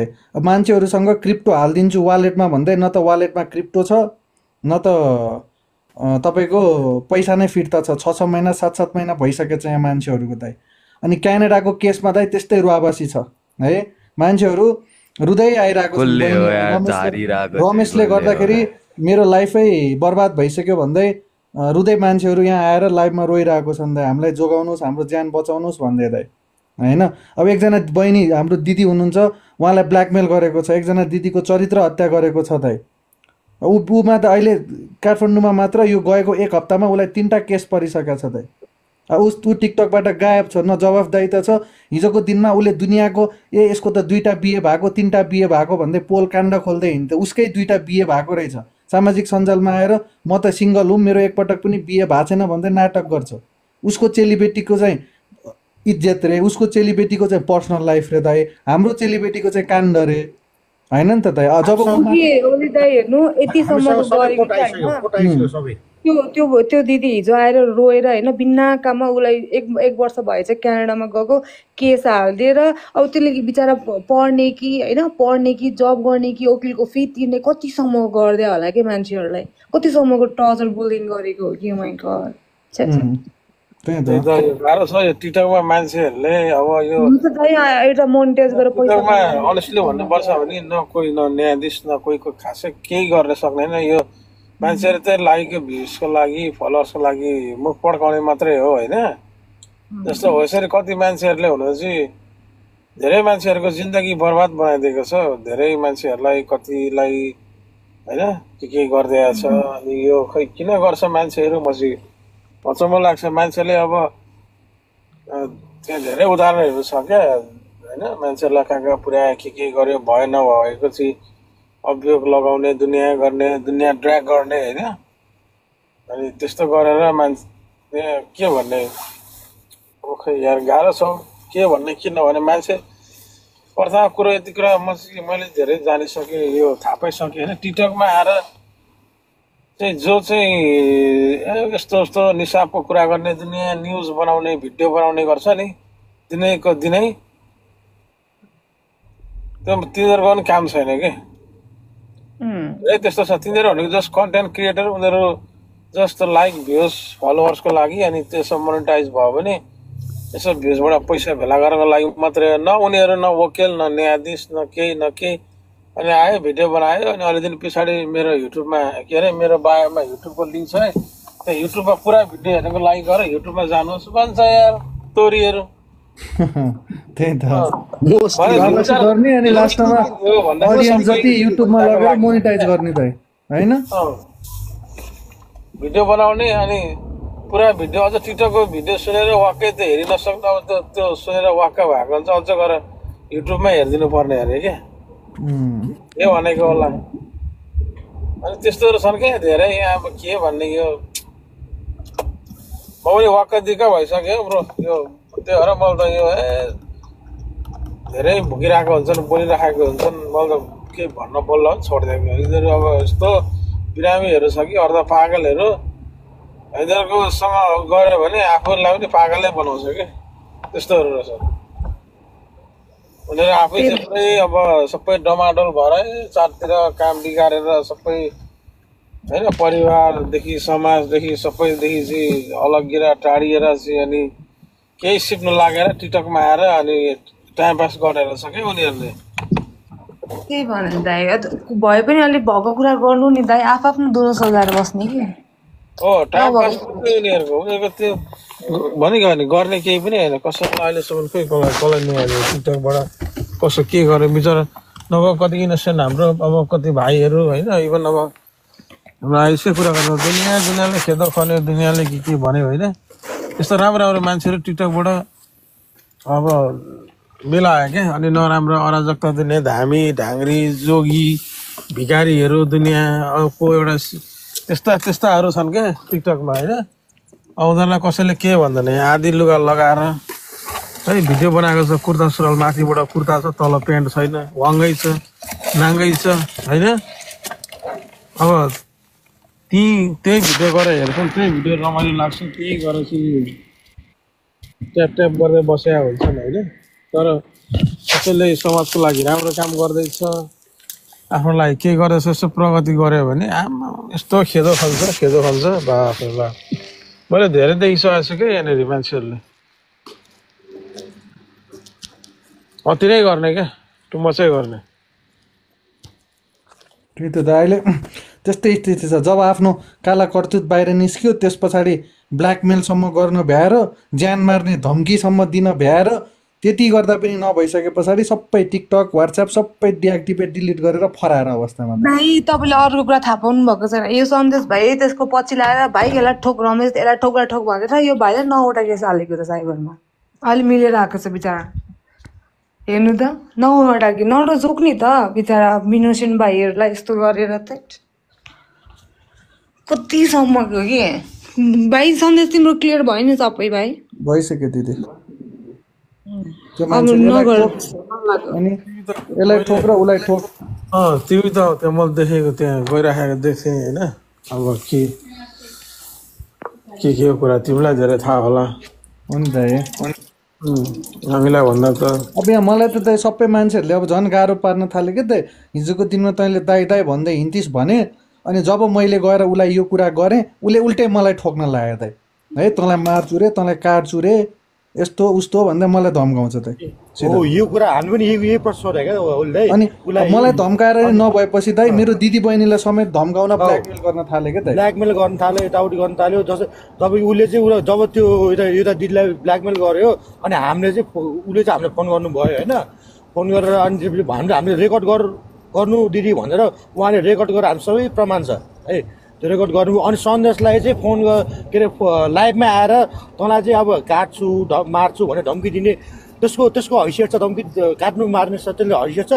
मान्छेहरूसँग क्रिप्टो हालिदिन्छु वालेटमा भन्दै न त वालेटमा क्रिप्टो छ न त तपाईँको पैसा नै फिर्ता छ 6 महिना 7 महिना भइसकेको छ यहाँ मान्छेहरूको दाइ अनि क्यानाडाको केसमा दाइ त्यस्तै रुवाबासी छ है मान्छेहरू रुँदै आइरहेको रमेशले गर्दाखेरि मेरो लाइफै बर्बाद भइसक्यो भन्दै रुँदै मान्छेहरू यहाँ आएर लाइभमा रोइरहेको छन् दाइ हामीलाई जोगाउनुहोस् हाम्रो ज्यान बचाउनुहोस् भन्दै दाइ होइन अब एकजना बहिनी हाम्रो दिदी हुनुहुन्छ उहाँलाई ब्ल्याकमेल गरेको छ एकजना दिदीको चरित्र हत्या गरेको छ दाइ ऊमा त अहिले काठमाडौँमा मात्र यो गएको 1 हप्तामा उसलाई 3टा केस परिसकेको छ दाइ ऊ टिकटकबाट गायब छ न जवाफदारी त छ हिजोको दिनमा उसले दुनियाँको यसको त 2टा बिहे भएको 3टा बिहे भएको भन्दै पोल काण्ड खोल्दै हिँड्थ्यो उसकै 2टा बिहे भएको रहेछ सामाजिक सञ्जालमा आएर म त सिङ्गल हुँ मेरो एकपटक पनि बिहे भएको छैन भन्दै नाटक गर्छ उसको चेलीबेटीको चाहिँ इज्जत रे उसको चेलीबेटीको चाहिँ पर्सनल लाइफ रे दाइ हाम्रो चेलीबेटीको चाहिँ काण्ड रे होइन नि त दाइ जब त्यो दिदी हिजो आएर रोएर होइन बिना काममा उसलाई एक वर्ष भएछ क्यानाडामा गएको केस हालिदिएर अब त्यसले बिचरा पढ्ने कि जब गर्ने कि वकिलको फी तिर्ने कतिसम्म गरिदियो होला कि मान्छेहरूलाई कतिसम्मको टर्चर बुलिङ गरेको हो कि माइ गड गाह्रो छ यो टिकटकमा मान्छेहरूले अब यो एउटा मोनिटाइज गरेर टिकटकमा अनेस्टली भन्नुपर्छ भने न कोही न न्यायाधीश न कोहीको खासै केही गर्न सक्दैन यो मान्छेहरू चाहिँ लाइकको भ्युजको लागि फलोवर्सको लागि मुख पड्काउने मात्रै हो होइन जस्तो हो यसरी कति मान्छेहरूले हुनु चाहिँ धेरै मान्छेहरूको जिन्दगी बर्बाद बनाइदिएको छ धेरै मान्छेहरूलाई कतिलाई होइन के गरिदिएको छ अनि यो खै किन गर्छ मान्छेहरू मसी अचम्म लाग्छ मान्छेले अब त्यहाँ धेरै उदाहरणहरू छ क्या होइन मान्छेहरूलाई कहाँ कहाँ पुर्याए के गर्यो भए नभएको चाहिँ अभियोग लगाउने दुनियाँ गर्ने दुनियाँ ड्र्याग गर्ने होइन अनि त्यस्तो गरेर मान्छे के भन्ने अब खै यार गाह्रो छ के भन्ने किन भने मान्छे प्रथम कुरो यति कुरा मैले धेरै जानिसकेँ यो थाहा पाइसकेँ होइन टिकटकमा आएर चाहिँ जो चाहिँ यस्तो निसाबको कुरा गर्ने दुनियाँ न्युज बनाउने भिडियो बनाउने गर्छ नि दिनैको दिनै त्यो तिनीहरूको पनि काम छैन कि त्यस्तो छ तिनीहरू भनेको जस्ट कन्टेन्ट क्रिएटर उनीहरू जस्ट लाइक भ्युज फलोवर्सको लागि अनि त्यसो मोनिटाइज भयो भने यसो भ्युजबाट पैसा भेला गर्नको लागि मात्रै न उनीहरू न वकिल न न्यायाधीश न केही अनि आयो भिडियो बनायो अनि अलि दिन पछाडि मेरो युट्युबमा के अरे मेरो बायोमा युट्युबको लिङ्क छ है त्यहाँ युट्युबमा पुरा भिडियो हेर्नुको लागि गएर युट्युबमा जानुहोस् भन्छ यार तोरीहरू त्यही त गर्ने अनि लास्टमा अडियन्स जति युट्युबमा लगेर मोनिटाइज गर्ने त हैन भिडियो बनाउने अनि पुरा भिडियो अझ टिकटकको भिडियो सुनेर वाक्कै त हेरि नसक्दा अब त्यो सुनेर वाक्क भएको हुन्छ अझ गएर युट्युबमा हेरिदिनु पर्ने अरे क्या यो भनेको होला अनि त्यस्तोहरू छन् क्या धेरै यहाँ अब के भन्ने यो म पनि वाक्क दिक्क भइसक्यो ब्रो यो त्यो भएर मैले त यो धेरै भुकिरहेको हुन्छन् बोलिराखेको हुन्छन् मैले त के भन्न बोल्न छोडिदिएको यिनीहरू अब यस्तो बिरामीहरू छ कि अर्ध पागलहरू यिनीहरूकोसँग गऱ्यो भने आफूलाई पनि पागलै बनाउँछ कि त्यस्तोहरू रहेछ उनीहरू आफै सबै अब सबै डमाडोल भएर चारतिर काम बिगारेर सबै होइन परिवारदेखि समाजदेखि सबैदेखि चाहिँ अलग्गिएर टाढिएर चाहिँ अनि केही सिक्नु लागेर टिकटकमा आएर अनि टाइम पास गरेर छ क्या उनीहरूले त्यही भने दाइ भए पनि अलिक भएको कुरा गर्नु नि दाइ आफ्नो दुलो सजाएर बस्ने कि हो टाइम पास उनीहरूको त्यो भनेको भने गर्ने केही पनि होइन कसैलाई अहिलेसम्म खोइ कसलाई नआयो टिकटकबाट कसो के गर्यो बिचरा नभए कति इनोसेन्ट हाम्रो अब कति भाइहरू होइन इभन अब हाम्रो आयुषकै कुरा गर्नु दुनियाँले खेदो खन्यो दुनियाँले के भन्यो होइन त्यस्तो राम्रो मान्छेहरू टिकटकबाट अब मिलायो क्या अनि नराम्रो अराजकता दिने धामी ढाङ्ग्री जोगी भिखारीहरू दुनियाँको एउटा त्यस्ताहरू छन् क्या टिकटकमा होइन उनीहरूलाई कसैले के भन्दैन आधी लुगा लगाएर है भिडियो बनाएको छ कुर्ता सुरुवाल माथिबाट कुर्ता छ तल प्यान्ट छैन वाङ्गै छ नाङ्गै छ होइन अब त्यही भिडियो गरेर हेर्छन् त्यही भिडियो रमाइलो लाग्छ त्यही गरेर चाहिँ ट्याप गर्दै बसेका हुन्छन् होइन तर कसैले समाजको लागि राम्रो काम गर्दैछ आफ्नो लागि के गर्दैछ यसो प्रगति गर्यो भने आमा यस्तो खेदो खल्छ बाफला मैले धेरै देखिसकेको छु क्या यहाँनिर मान्छेहरूले अति नै गर्ने क्या टुमचै गर्ने त्यही त अहिले त्यस्तै स्थिति छ जब आफ्नो काला कर्तुत बाहिर निस्क्यो त्यस पछाडि ब्ल्याकमेलसम्म गर्न भ्याएर ज्यान मार्ने धम्कीसम्म दिन भ्याएर त्यति गर्दा पनि नभइसके पछाडि सबै टिकटक व्हाट्सएप सबै डिएक्टिभेट डिलिट गरेर फराएर अवस्थामा भाइ तपाईँले अर्को कुरा थाहा पाउनु भएको छैन यो सन्देश भाइ त्यसको पछि लाएर भाइ यसलाई ठोक रमेश यसलाई ठोक भनेर यो भाइले 9वटा केस हालेको छ साइबरमा अहिले मिलेर आएको छ बिचरा हेर्नु त 9वटा कि 9वटा जोक्ने त बिचरा इनोसेन्ट भाइहरूलाई यस्तो गरेर त कतिसम्मको कि भाइ सन्देश तिम्रो क्लियर भयो नि सबै भाइ भइसक्यो दिदी अब नगर अनि यसलाई ठोक र उसलाई ठोक तिमी त त्यो मैले देखेको त्यहाँ गइराखेको देखेँ होइन अब के के हो कुरा तिमीलाई धेरै थाहा होला हो नि दाइ हामीलाई भन्दा त अब यहाँ मलाई त दाइ सबै मान्छेहरूले अब झन् गाह्रो पार्न थाले क्या दाइ हिजोको दिनमा तैँले दाइ दाइ भन्दै हिँड्थिस् भने अनि जब मैले गएर उसलाई यो कुरा गरेँ उसले उल्टै मलाई ठोक्न लाग्यो दाइ है तँलाई मार्छु रे तँलाई काट्छु रे यस्तो उस्तो भन्दै मलाई धम्काउँछ दाइ यो कुरा हामी पनि यही प्रश्न सोधे क्या उसले अनि मलाई धम्काएर नभएपछि दाइ मेरो दिदी बहिनीलाई समेत धम्काउन ब्ल्याकमेल गर्न थाले क्या दाइ ब्ल्याकमेल गर्न थाल्यो यताउति गर्न थाल्यो जस्तो तपाईँ उसले चाहिँ जब त्यो एउटा दिदीलाई ब्ल्याकमेल गर्यो अनि हामीले चाहिँ उसले चाहिँ हामीलाई फोन गर्नुभयो होइन फोन गरेर अनि हामीले रेकर्ड गर्नु दिदी भनेर उहाँले रेकर्ड गरेर हामी सबै प्रमाण छ है त्यो रेकर्ड गर्नु अनि सन्देशलाई चाहिँ फोन के अरे लाइभमा आएर तँलाई चाहिँ अब काट्छु मार्छु भनेर धम्की दिने त्यसको हैसियत छ धम्की काट्नु मार्ने छ त्यसले हैसियत छ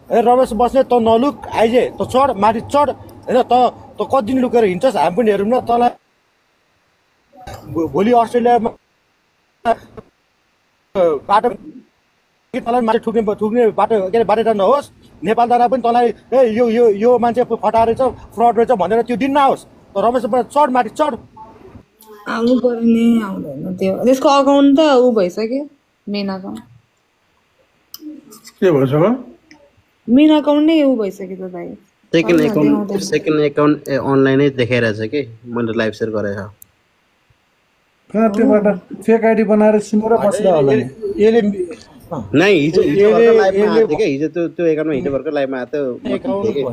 ए रमेश बस्नेत त नलुक आइजे त चढ माथि चढ होइन त कति दिन लुकेर हिँड्छस् हामी पनि हेरौँ न तँलाई भोलि अस्ट्रेलियामा बाटो तँलाई माथि ठुक्ने बाटो के अरे बाटो नहोस् नेपाल द्वारा पनि तँलाई ए यो मान्छे फटा रहेछ फ्रड रहेछ भनेर त्यो दिन नहोस् त रमेश चढ माथि चढ आउनु पर्ने आउँदैन त्यो त्यसको अकाउन्ट त ऊ भइसक्यो मेन अकाउन्ट के भन्छ मेन अकाउन्ट नै ऊ भइसक्यो त दाइ सेकेन्ड एकाउन्ट अनलाइनै देखाइरहेछ कि मैले लाइभ सेयर गरेको त्योबाट फेक आइडी बनाएर सुनेर बस्दा होला नि यसले नै हिजो लाइभमा आएको थियो क्या हिजो त्यो एकाउन्टमा हिजो भर्खर लाइभमा आएको थियो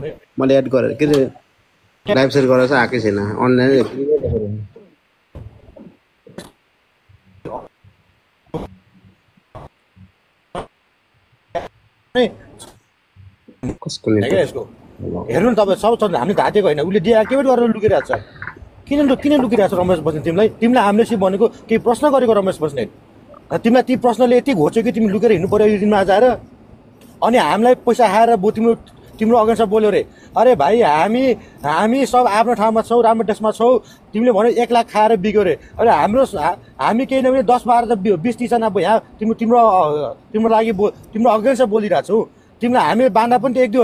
मैले एड गरेर के अरे लाइभ सेयर गरेर चाहिँ आएकै छैन अनलाइन कसको हेर्नु नि तपाईँ सब हामीले धातेको होइन उसले डिएक्टिभेट गरेर लुकिरहेको छ किन लुकिरहेको छ रमेश बस्नेत तिमीलाई हामीले चाहिँ भनेको केही प्रश्न गरेको रमेश बस्नेत तिमीलाई ती प्रश्नले यति घोच्यो कि तिमी लुकेर हिँड्नु पर्यो यो दिनमा आज आएर अनि हामीलाई पैसा खाएर तिम्रो अगेन्स्टमा बोल्यो रे अरे भाइ हामी सब आफ्नो ठाउँमा छौँ राम्रो देशमा छौँ तिमीले भन्यो 1 लाख खाएर बिग्यो रे अरे हामी केही नभए 10 12 20 30जना अब यहाँ तिम्रो लागि तिम्रो अगेन्स्टमा बोलिरहेको छौ तिमीलाई हामी बाँधा पनि त 1-2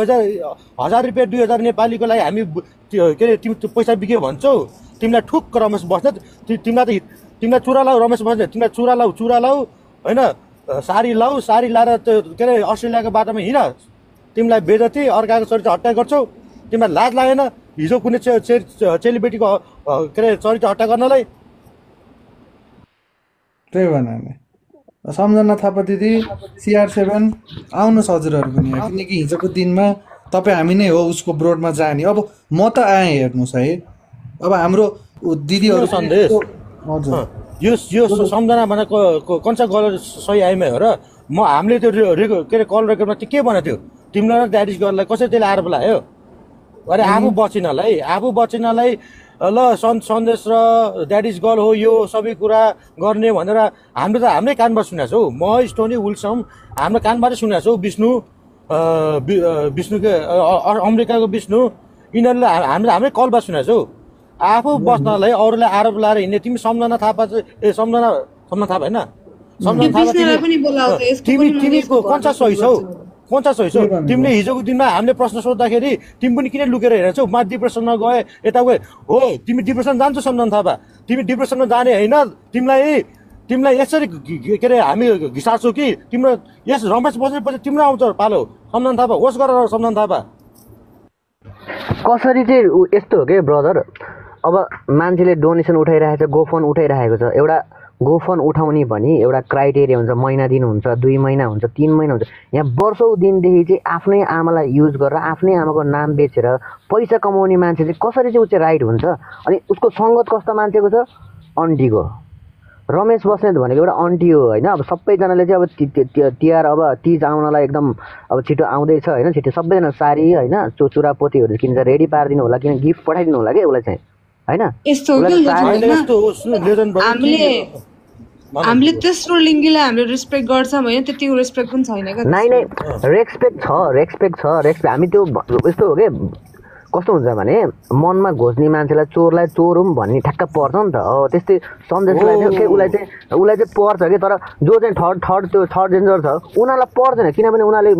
रुपियाँ 2000 नेपालीको लागि हामी के अरे तिमी पैसा बिग्यो भन्छौ तिमीलाई ठुक्क रमेश बस्नेत तिमीलाई चुरा लाऊ रमेश बस्नेत तिमीलाई चुरा लाऊ होइन सारी लाएर त्यो के अरे अस्ट्रेलियाको बाटोमा हिँड तिमीलाई बेजती अर्काको चरित्र हत्या गर्छौ तिमीलाई लाज लागेन हिजो कुनै चेलीबेटीको के अरे चरित्र हत्या गर्नलाई त्यही भने सम्झना थापा दिदी CR7 आउनुहोस् हजुरहरू पनि यहाँ किनकि हिजोको दिनमा तपाईँ हामी नै हो उसको ब्रोडमा जाने अब म त आएँ हेर्नुहोस् है अब हाम्रो दिदीहरू सन्देश हजुर यो सम्झना भनेको कन्सा गलत सही आइमै हो र हामीले त्यो के अरे कल रेकर्डमा त्यो के भनेको थियो तिमीलाई र ड्याडिस गर्ललाई कसरी त्यसले आएर बोलायो अरे आफू बचिनलाई ल सन्देश र ड्याडिस गर्ल हो यो सबै कुरा गर्ने भनेर हामीले त हाम्रै कानबाट सुनेको छौँ म स्टोनी विल्सम हाम्रो कानबाटै सुनेको छौँ विष्णु के अमेरिकाको विष्णु यिनीहरूले हामीले हाम्रै कलबाट सुनेको छौँ आफू बस्नलाई अरूलाई आरोप लाएर हिँड्ने तिमी सम्झना थापा सम्झना थापा होइन सम्झना थापा तिमी कन्सा सही छौ तिमीले हिजोको दिनमा हामीले प्रश्न सोद्धाखेरि तिमी पनि किन लुकेर हेरेछौ म डिप्रेसनमा गए यता गए हो तिमी डिप्रेसन जान्छौ सम्झना थापा तिमी डिप्रेसनमा जाने होइन तिमीलाई यसरी के अरे हामी घिसार्छौ कि तिम्रो यस रमेश बस्नेपछि तिम्रो आउँछ पालो सम्झना थापा होस् गरेर सम्झना थापा कसरी चाहिँ यस्तो हो कि ब्रदर अब मान्छेले डोनेसन उठाइरहेको छ गोफन उठाइरहेको छ एउटा गोफन उठाउने भने एउटा क्राइटेरिया हुन्छ महिना दिन हुन्छ 2 महिना हुन्छ 3 महिना हुन्छ यहाँ वर्षौँ दिनदेखि चाहिँ आफ्नै आमालाई युज गरेर आफ्नै आमाको नाम बेचेर पैसा कमाउने मान्छे चाहिँ कसरी चाहिँ ऊ चाहिँ राइट हुन्छ अनि उसको सङ्गत कस्तो मान्छेको छ अन्टीको रमेश बस्नेत भनेको एउटा अन्टी हो होइन अब सबैजनाले चाहिँ अब तिहार अब तिज आउनलाई एकदम अब छिटो आउँदैछ होइन छिटो सबैजना सारी होइन चुरापोतीहरू किन्छ रेडी पारिदिनु होला किन गिफ्ट पठाइदिनु होला कि उसलाई चाहिँ होइन हामीले तेस्रो लिङ्गीलाई हामीले रेस्पेक्ट गर्छौँ होइन त्यतिको रेस्पेक्ट पनि छैन क्या नै रेस्पेक्ट छ हामी त्यो यस्तो हो कि कस्तो हुन्छ भने मनमा घोज्ने मान्छेलाई चोरलाई चोरौँ भन्ने ठ्याक्क पर्छ नि त हो त्यस्तै सन्देशलाई चाहिँ उसलाई चाहिँ पर्छ कि तर जो चाहिँ थर्ड जेन्डर छ उनीहरूलाई पर्दैन किनभने उनीहरूले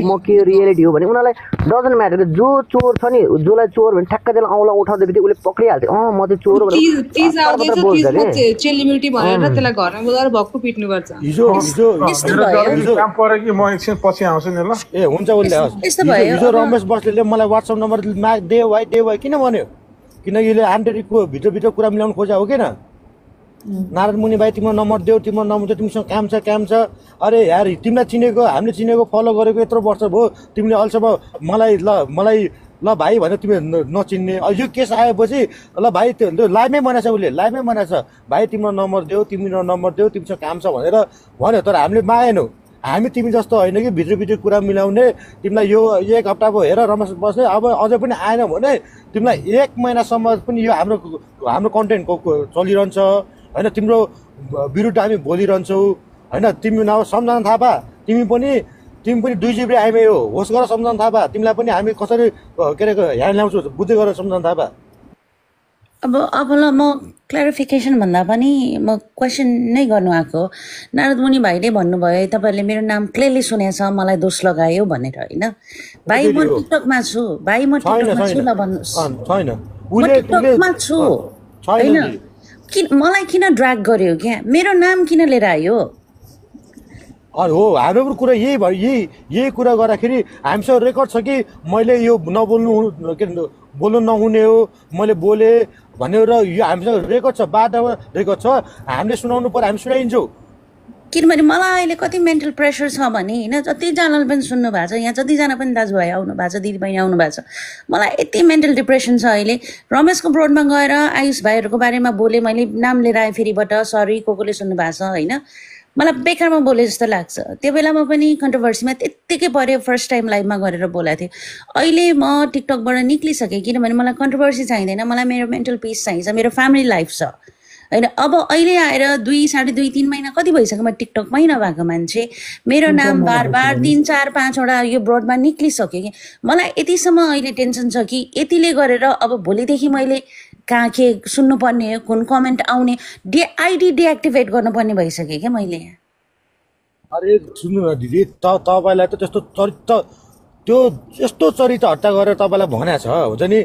म के रियालिटी हो भने उनीहरूलाई डजन्ट म्याटर जो चोर छ नि जसलाई चोर भने ठ्याक्क त्यसलाई औँला उठाउँदै बित्तिकै उसले पक्रिहाल्छ म चाहिँ चोर चेलिमिटी भनेर त्यसलाई घरमा बोलाएर भक्कु पिट्नु गर्छ हिजो काम पऱ्यो कि म एकछिन पछि आउँछु नि ल ए हुन्छ उसले हिजो रमेश बस्नेतले मलाई व्हाट्सएप नम्बर दे भाइ किन भन्यो किनकि यसले आन्तरिकको भित्र कुरा मिलाउनु खोजा हो किन नारायण मुनि भाइ तिम्रो नम्बर देऊ तिम्रो नम्बर देऊ तिमीसँग काम छ अरे यार तिमीलाई चिनेको हामीले चिनेको फलो गरेको यत्रो वर्ष भयो तिमीले अहिलेसम्म मलाई ल भाइ भनेर तिमी नचिन्ने यो केस आएपछि ल भाइ त्यो लाइभमै बनाएछ उसले लाइभमै बनाएछ भाइ तिम्रो नम्बर देऊ तिमीसँग काम छ भनेर भन्यो तर हामीले मागेनौँ हामी तिमी जस्तो होइन कि भित्र कुरा मिलाउने तिमीलाई यो 1 हप्ता भयो हेर रमेश बस्ने अब अझै पनि आएन भने तिमीलाई 1 महिनासम्म पनि यो हाम्रो कन्टेन्टको चलिरहन्छ होइन तिम्रो विरुद्ध हामी बोलिरहन्छौँ होइन तिमी न सम्झना थापा तिमी पनि 2 GB आइमै हो होस् गरेर सम्झना थापा तिमीलाई पनि हामी कसरी के अरे ह्यान्ड ल्याउँछौँ बुझ्दै गरेर सम्झना थापा अब ल म क्ल्यारिफिकेसन भन्दा पनि म क्वेसन नै गर्नु आएको नारद मुनि भाइले भन्नुभयो है तपाईँहरूले मेरो नाम क्लियरली सुनेछ मलाई दोष लगायो भनेर होइन भाइ म टिकटकमा छु ल भन्नुहोस् म टिकटकमा छु होइन मलाई किन ड्र्याग गर्यो क्या मेरो नाम किन लिएर आयो हो हाम्रो कुरा यही भयो यही कुरा गर्दाखेरि हामीसँग रेकर्ड छ कि मैले यो बोल्नु नहुने हो मैले बोले भनेर यो हामीसँग रेकर्ड छ बाटोमा रेकर्ड छ हामीले सुनाउनु पर्यो हामी सुनाइन्छौँ किनभने मलाई अहिले कति मेन्टल प्रेसर छ भने होइन जतिजनाले पनि सुन्नु भएको छ यहाँ जतिजना पनि दाजुभाइ आउनु भएको छ दिदीबहिनी आउनु भएको छ मलाई यति मेन्टल डिप्रेसन छ अहिले रमेशको ब्रोडमा गएर आयुष भाइहरूको बारेमा बोलेँ मैले नाम लिएर आएँ फेरिबाट सरी कोले सुन्नु भएको छ होइन मलाई बेकारमा बोले जस्तो लाग्छ त्यो बेलामा पनि कन्ट्रोभर्सीमा त्यत्तिकै पऱ्यो फर्स्ट टाइम लाइभमा गरेर बोलाएको थिएँ अहिले म टिकटकबाट निक्लिसकेँ किनभने मलाई कन्ट्रोभर्सी चाहिँदैन मलाई मेरो मेन्टल पिस चाहिन्छ मेरो फ्यामिली लाइफ छ होइन अब अहिले आएर 2, साढे 2, 3 महिना कति भइसक्यो म टिकटकमै नभएको मान्छे मेरो नाम बार 3, 4, 5 वटा यो ब्रोडमा निक्लिसक्यो कि मलाई यतिसम्म अहिले टेन्सन छ कि यतिले गरेर अब भोलिदेखि मैले कहाँ के सुन्नुपर्ने कुन कमेन्ट आउने आइडी डिएक्टिभेट गर्नुपर्ने भइसक्यो क्या मैले अरे सुन्नु न दिदी तपाईँलाई त त्यस्तो चरित्र हट्टा गरेर तपाईँलाई भनेको छ हुन्छ नि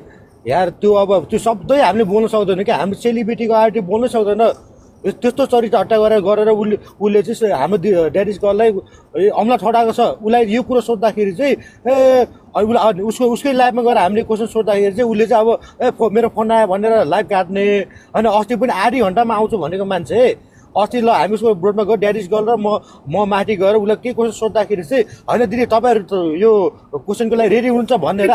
यार त्यो अब त्यो शब्दै हामीले बोल्न सक्दैन कि हाम्रो सेलिब्रिटीको आर्टी बोल्न सक्दैन त्यस्तो चरित्र हट्टा गरेर उसले चाहिँ हाम्रो ड्याडिज गर्ललाई अम्ला ठडाएको छ उसलाई यो कुरो सोद्धाखेरि चाहिँ उसकै लाइफमा गएर हामीले क्वेसन सोद्धाखेरि चाहिँ उसले चाहिँ अब मेरो फोन आयो भनेर लाइभ काट्ने होइन अस्ति पनि आधी घन्टामा आउँछु भनेको मान्छे अस्ति ल हामी उसको ब्रोडमा गयो ड्याडिज गर्ल र म माथि गएर उसलाई के क्वेसन सोद्धाखेरि चाहिँ होइन दिदी तपाईँहरू यो क्वेसनको लागि रेडी हुनुहुन्छ भनेर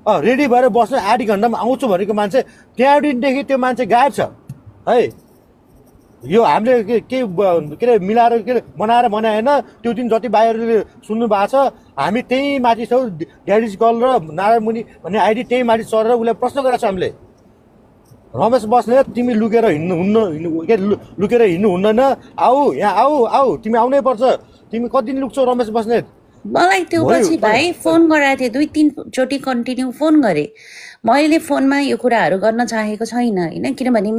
रेडी भएर बस्नु आधी घन्टामा आउँछु भनेको मान्छे त्यहाँ दिनदेखि त्यो मान्छे गायब छ है यो हामीले के अरे मिलाएर के बनाएर भने होइन त्यो दिन जति भाइहरूले सुन्नु भएको छ हामी त्यही माथि छौँ ड्याडिज गर्ल र नारायण मुनि भन्ने आइडी त्यही माथि चढेर उसलाई प्रश्न गरेको छ हामीले रमेश बस्ने तिमी लुकेर हिँड्नु हुन्न आऊ यहाँ आऊ तिमी आउनै पर्छ तिमी कति दिन लुक्छौ रमेश बस्नेत मलाई त्यो पछि भाइ फोन गराएको थिएँ 2-3 चोटि कन्टिन्यू फोन गरेँ मैले फोनमा यो कुराहरू गर्न चाहेको छैन होइन किनभने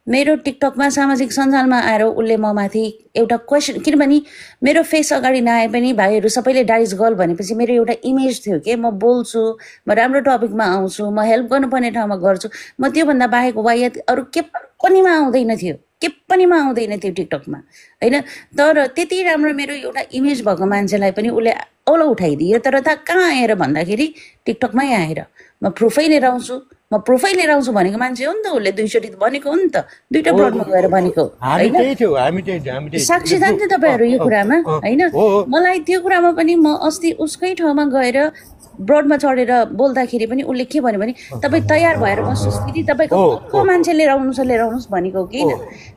मेरो टिकटकमा सामाजिक सञ्जालमा आएर उसले म माथि एउटा क्वेसन किनभने मेरो फेस अगाडि नआए पनि भाइहरू सबैले डाइज गर्ल भनेपछि मेरो एउटा इमेज थियो कि म बोल्छु म राम्रो टपिकमा आउँछु म हेल्प गर्नुपर्ने ठाउँमा गर्छु म त्योभन्दा बाहेक वायत अरू के पनिमा आउँदैन थियो टिकटकमा होइन तर त्यति राम्रो मेरो एउटा इमेज भएको मान्छेलाई पनि उसले औलो उठाइदियो तर त कहाँ आएर भन्दाखेरि टिकटकमै आएर म प्रुफै लिएर आउँछु भनेको मान्छे हो नि त उसले 2 चोटि भनेको हो नि त 2टा ब्रोडमा गएर भनेको साक्षी जान्थे तपाईँहरू यो कुरामा होइन मलाई त्यो कुरामा पनि म अस्ति उसकै ठाउँमा गएर ब्रोडमा चढेर बोल्दाखेरि पनि उसले के भन्यो भने तपाईँ तयार भएर बस्नुहोस् दिदी तपाईँको को मान्छे लिएर आउनुहोस् भनेको कि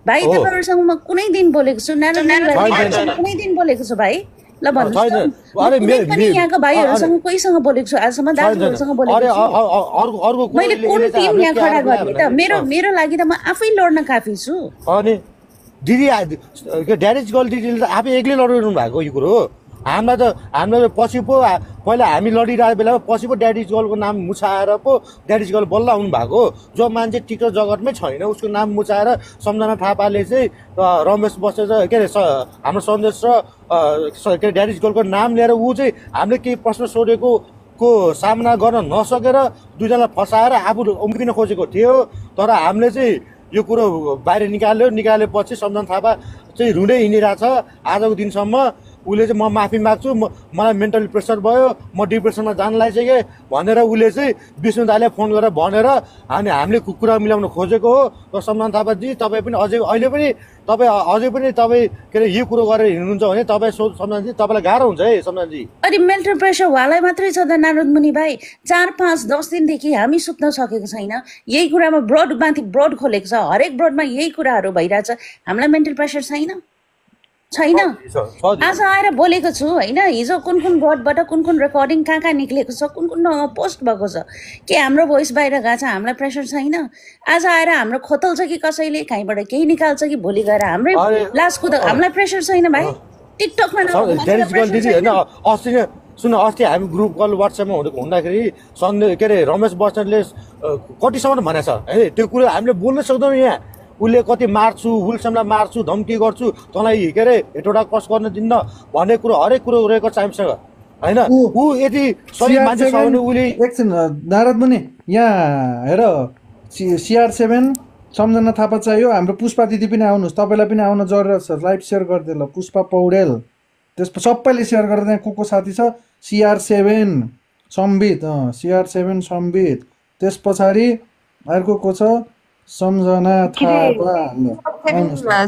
भाइ तपाईँहरूसँग म कुनै दिन बोलेको छु कुनै दिन बोलेको छु भाइ ल भन्नुहोस् पनि यहाँको भाइहरूसँग कोहीसँग बोलेको छु आजसम्म दाजुहरूसँग बोलेको छु मैले कुन टिम यहाँ खडा गर्ने त मेरो लागि त म आफै लड्न काफी छु अनि दिदी ड्याडिज गर्ल दिदीले त आफै एक्लै लडिरहनु भएको यो कुरो हामीलाई पछि पो पहिला हामी लडिरहेको बेलामा पछि पो ड्याडिज गर्लको नाम मुछाएर पो ड्याडिज गर्ल बल्ल आउनु भएको जो मान्छे टिकटक जगतमै छैन उसको नाम मुछाएर सम्झना थापाले चाहिँ रमेश बस्नेत के अरे हाम्रो सन्देश र के ड्याडिज गर्लको नाम लिएर ऊ चाहिँ हामीले केही प्रश्न सोधेको को सामना गर्न नसकेर दुईजनालाई फसाएर आफू उम्किन खोजेको थियो तर हामीले चाहिँ यो कुरो बाहिर निकालेपछि सम्झना थापा चाहिँ रुँदै हिँडिरहेछ आजको दिनसम्म उसले चाहिँ म माफी माग्छु मलाई मेन्टली प्रेसर भयो म डिप्रेसनमा जान लागिसकेँ भनेर उसले चाहिँ विष्णु दाइले फोन गरेर भनेर हामीले कुरा मिलाउन खोजेको हो र सम्झना थापाजी तपाईँ पनि अहिले पनि तपाईँ के अरे यो कुरो गरेर हिँड्नुहुन्छ भने तपाईँ सम्झनाजी तपाईँलाई गाह्रो हुन्छ है सम्झनाजी। अनि मेन्टल प्रेसर उहाँलाई मात्रै छ त नारद मुनि भाइ 4, 5, 10 दिनदेखि हामी सुत्न सकेको छैन यही कुरामा ब्रोडमाथि ब्रोड खोलेको छ हरेक ब्रोडमा यही कुराहरू भइरहेछ हामीलाई मेन्टल प्रेसर छैन आज आएर बोलेको छु होइन हिजो कुन ब्रोडबाट कुन रेकर्डिङ कहाँ निक्लेको छ कुन ठाउँमा पोस्ट भएको छ के हाम्रो भोइस बाहिर गएको छ हामीलाई प्रेसर छैन आज आएर हाम्रो खोतल्छ कि कसैले कहीँबाट केही निकाल्छ कि भोलि गएर हाम्रै लास कुद हामीलाई प्रेसर छैन भाइ टिकटकमा सुन अस्ति हामी ग्रुप कल वाट्सएपमा हुँदाखेरि के अरे रमेश बस्नेतले कतिसम्म भनेको छ है त्यो कुरो हामीले बोल्न सक्दैनौँ यहाँ उसले कति मार्छु हुलसम्मलाई मार्छु धम्की गर्छु तँलाई के अरे हेटोडा कस गर्न दिन्न भन्ने कुरो हरेक कुरो रेकर्ड चाहिमसँग होइन ऊ यदि सही मान्छे छ भने उसले एकछिन नारद मुनि यहाँ हेर CR7 सम्झना थापा चाहियो हाम्रो पुष्पा दिदी पनि आउनुहोस् तपाईँलाई पनि आउन जरुरत छ लाइभ सेयर गरिदिनु ल पुष्पा पौडेल त्यसपछि सबैले सेयर गरेर त्यहाँ को साथी छ CR7 सम्बित CR7 सम्बित त्यस पछाडि अर्को को छ सम्झना थापा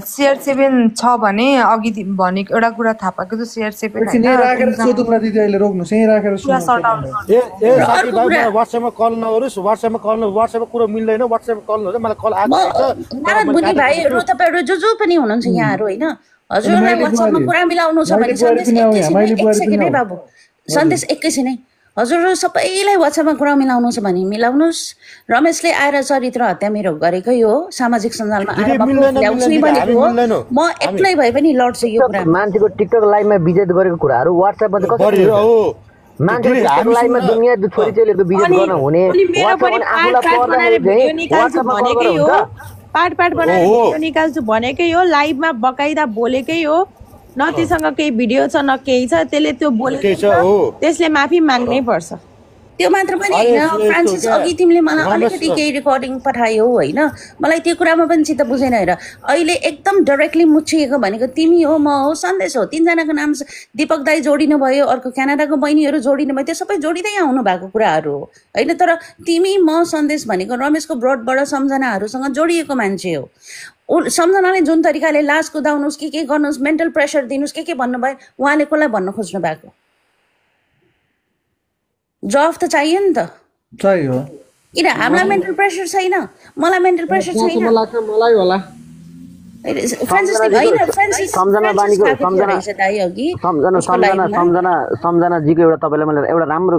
CR7 छ भने अघि भनेको एउटा कुरा थाहा पाएको छु CR7 राखेर सोधौँला दिदी अहिले रोक्नुहोस् यहीँ राखेर वाट्सएपमा कल नगरोस् वाट्सएपमा कुरो मिल्दैन वाट्सएपमा कल नगर्नु मलाई कल आएको नारद मुनि भाइहरू तपाईँहरू जो पनि हुनुहुन्छ यहाँहरू होइन हजुरलाई वाट्सएपमा कुरा मिलाउनु छ भने एकैछिनै बाबु सन्देश एकैछिनै हजुर सबैलाई वाट्सएपमा कुरा मिलाउनु छ भने मिलाउनुहोस् रमेशले आएर चरित्र हत्या मेरो गरेकै हो सामाजिक सञ्जालमा आएर म एक्लै भए पनि लड्छु यो कुरा मान्छेको टिकटक लाइभमा विजेत गरेको कुराहरू वाट्सएपमा चाहिँ कसरी मान्छेले टिकटक लाइभमा दुनियाँ छोरी चेलीको विजेत गर्न हुने पार्ट बनाएर भिडियो निकाल्छु भनेकै हो लाइभमा बकाइदा बोलेकै हो न त्योसँग केही भिडियो छ न केही छ त्यसले त्यो बोलेको त्यसले माफी माग्नै पर्छ त्यो मात्र पनि होइन फ्रान्सिस अघि तिमीले मलाई अलिकति केही रेकर्डिङ पठायौ होइन मलाई त्यो कुरामा पनि चित्त बुझेन हेर अहिले एकदम डाइरेक्टली मुछिएको भनेको तिमी हो म हो सन्देश हो तीनजनाको नाम दीपक दाई जोडिनु भयो अर्को क्यानाडाको बहिनीहरू जोडिनु भयो त्यो सबै जोडिँदै आउनु भएको कुराहरू हो होइन तर तिमी म सन्देश भनेको रमेशको ब्रोडबाट सम्झनाहरूसँग जोडिएको मान्छे हो सम्झनाले जुन तरिकाले लास कुदाउनुहोस् के गर्नुहोस् मेन्टल प्रेसर दिनुहोस् के भन्नुभयो उहाँले कसलाई भन्न खोज्नु भएको जवाफ त चाहियो नि त चाहियो किन हामीलाई मेन्टल प्रेसर छैन मलाई मेन्टल प्रेसर छैन मलाई होला सम्झनाजीको एउटा तपाईँलाई मैले एउटा राम्रो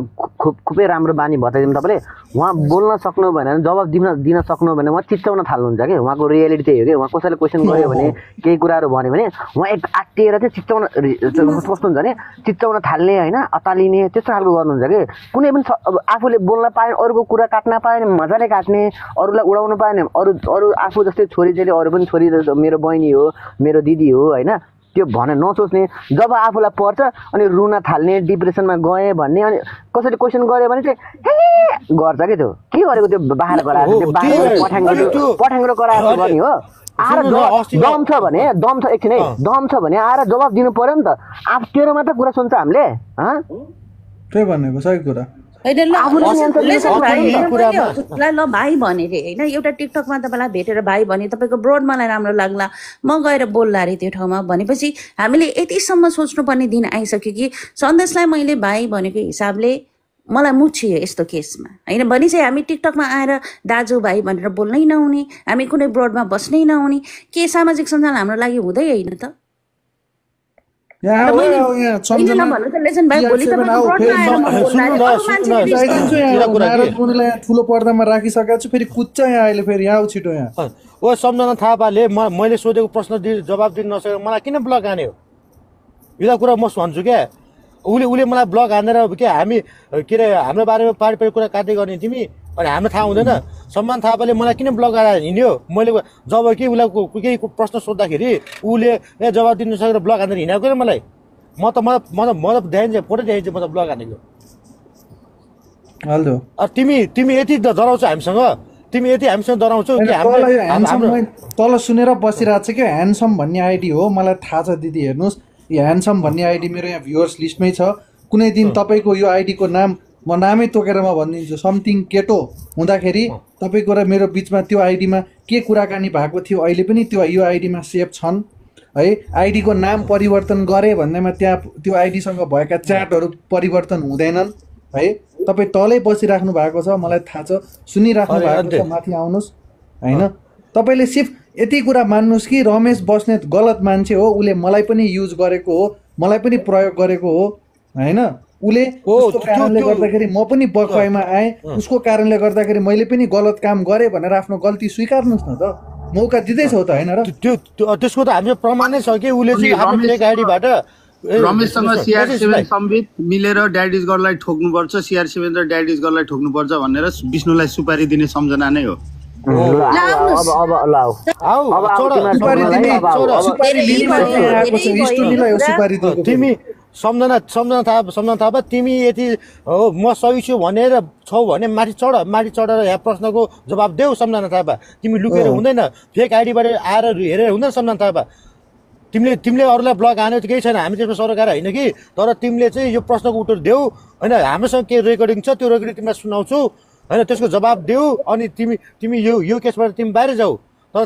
खुबै राम्रो बानी बताइदिउँ तपाईँले उहाँ बोल्न सक्नु भएन भने जवाब दिन सक्नु भने उहाँ चिच्याउन थाल्नुहुन्छ कि उहाँको रियालिटी त्यही हो कि उहाँ कसैले क्वेसन गर्यो भने केही कुराहरू भन्यो भने उहाँ एक आत्तिएर चाहिँ कस्तो हुन्छ भने चिच्याउन थाल्ने होइन अतालिने त्यस्तो खालको गर्नुहुन्छ कि कुनै पनि आफूले बोल्न पाएन अरूको कुरा काट्न पाएन मजाले काट्ने अरूलाई उडाउन पाएन अरू आफू जस्तै छोरी चाहिँ अरू पनि छोरी मेरो बहिनी हो मेरो दिदी हो होइन त्यो भने नसोच्ने जब आफूलाई पर्छ अनि रुन थाल्ने डिप्रेसनमा गएँ भन्ने अनि कसैले क्वेसन गर्यो भने चाहिँ गर्छ कि त्यो के गरेको त्यो बाहिर गराएको पठाङ्ग्रो गराएको गर्ने हो आएर दम छ भने दम छ एकछिन है दम छ भने आएर जवाब दिनु पर्यो नि त आफू तेरो मात्र कुरा सुन्छ हामीले त्यही भनेको सही कुरा ल भाइ भने रे होइन एउटा टिकटकमा तपाईँलाई भेटेर भाइ भने तपाईँको ब्रोड मलाई राम्रो लाग्ला म गएर बोल्ला अरे त्यो ठाउँमा भनेपछि हामीले यतिसम्म सोच्नुपर्ने दिन आइसक्यो कि सन्देशलाई मैले भाइ भनेको हिसाबले मलाई मुछियो यस्तो केसमा होइन भने चाहिँ हामी टिकटकमा आएर दाजु भाइ भनेर बोल्नै नहुने हामी कुनै ब्रोडमा बस्नै नहुने के सामाजिक सञ्जाल हाम्रो लागि हुँदै होइन त ठुलो पर्दामा राखिसकेको छु फेरि कुच्छ यहाँ अहिले फेरि यहाँ छिटो यहाँ ओ सम्झना थापाले मैले सोधेको प्रश्न जवाब दिन नसकेको मलाई किन ब्लक हान्यो यो कुरा म भन्छु क्या उसले मलाई ब्लग हानेर के हामी के अरे हाम्रो बारेमा पार्टी कुरा काट्दै गर्ने तिमी अनि हाम्रो थाहा हुँदैन सम्मान थापाले मलाई किन ब्लग गरेर हिँड्यो मैले जब कि उसलाई केही प्रश्न सोद्धाखेरि उसले जवाब दिन सकेर ब्लग हानेर हिँडाएको नि मलाई म त देखाइन्छ फोटो देखाइन्छ म त ब्लग हानेको तिमी यति डराउँछ हामीसँग तिमी यति हामीसँग डराउँछौ कि तल सुनेर बसिरहेको छ क्या ह्यान्डसम भन्ने आइडी हो मलाई थाहा छ दिदी हेर्नुहोस् यो ह्यान्डसम भन्ने आइडी मेरो यहाँ भ्युअर्स लिस्टमै छ कुनै दिन तपाईँको यो आइडीको नाम म नामै तोकेर म भनिदिन्छु समथिङ केटो हुँदाखेरि तपाईँको र मेरो बिचमा त्यो आइडीमा के कुराकानी भएको थियो अहिले पनि त्यो यो आइडीमा सेभ छन् है आइडीको नाम परिवर्तन गरे भन्दैमा त्यहाँ त्यो आइडीसँग भएका च्याटहरू परिवर्तन हुँदैनन् है तपाईँ तलै बसिराख्नु भएको छ मलाई थाहा छ सुनिराख्नु भएको छ माथि आउनुहोस् होइन तपाईँले सिर्फ यति कुरा मान्नुहोस् कि रमेश बस्नेत गलत मान्छे हो उसले मलाई पनि युज गरेको हो मलाई पनि प्रयोग गरेको हो होइन उसले उसको कारणले गर्दाखेरि म पनि बकवाइमा आएँ उसको कारणले गर्दाखेरि मैले पनि गलत काम गरेँ भनेर आफ्नो गल्ती स्वीकार्नुहोस् न त मौका दिँदैछौ त होइन र त्यसको त हामीले प्रमाणै छ कि उसले चाहिँ आफ्नो एक आइडीबाट रमेशसँग CR7 सम्बित मिलेर ड्याडिज गर्ललाई ठोक्नुपर्छ CR7 र ड्याडिज गर्ललाई ठोक्नुपर्छ भनेर विष्णुलाई सुपारी दिने सम्झना नै हो तिमी सम्झना थापा तिमी यति हो म सही छु भनेर छौ भने माथि चढेर यहाँ प्रश्नको जवाब देऊ सम्झना थापा तिमी लुकेर हुँदैन फेक आइडीबाट आएर हेरेर हुँदैन सम्झना थापा तिमीले अरूलाई ब्लग हान्यो त केही छैन हामी त्यसमा सरकार होइन कि तर तिमीले चाहिँ यो प्रश्नको उत्तर देऊ होइन हामीसँग के रेकर्डिङ छ त्यो रेकर्डिङ तिमीलाई सुनाउँछु होइन त्यसको जवाब देऊ अनि तिमी यो केसबाट तिमी बाहिर जाऊ तर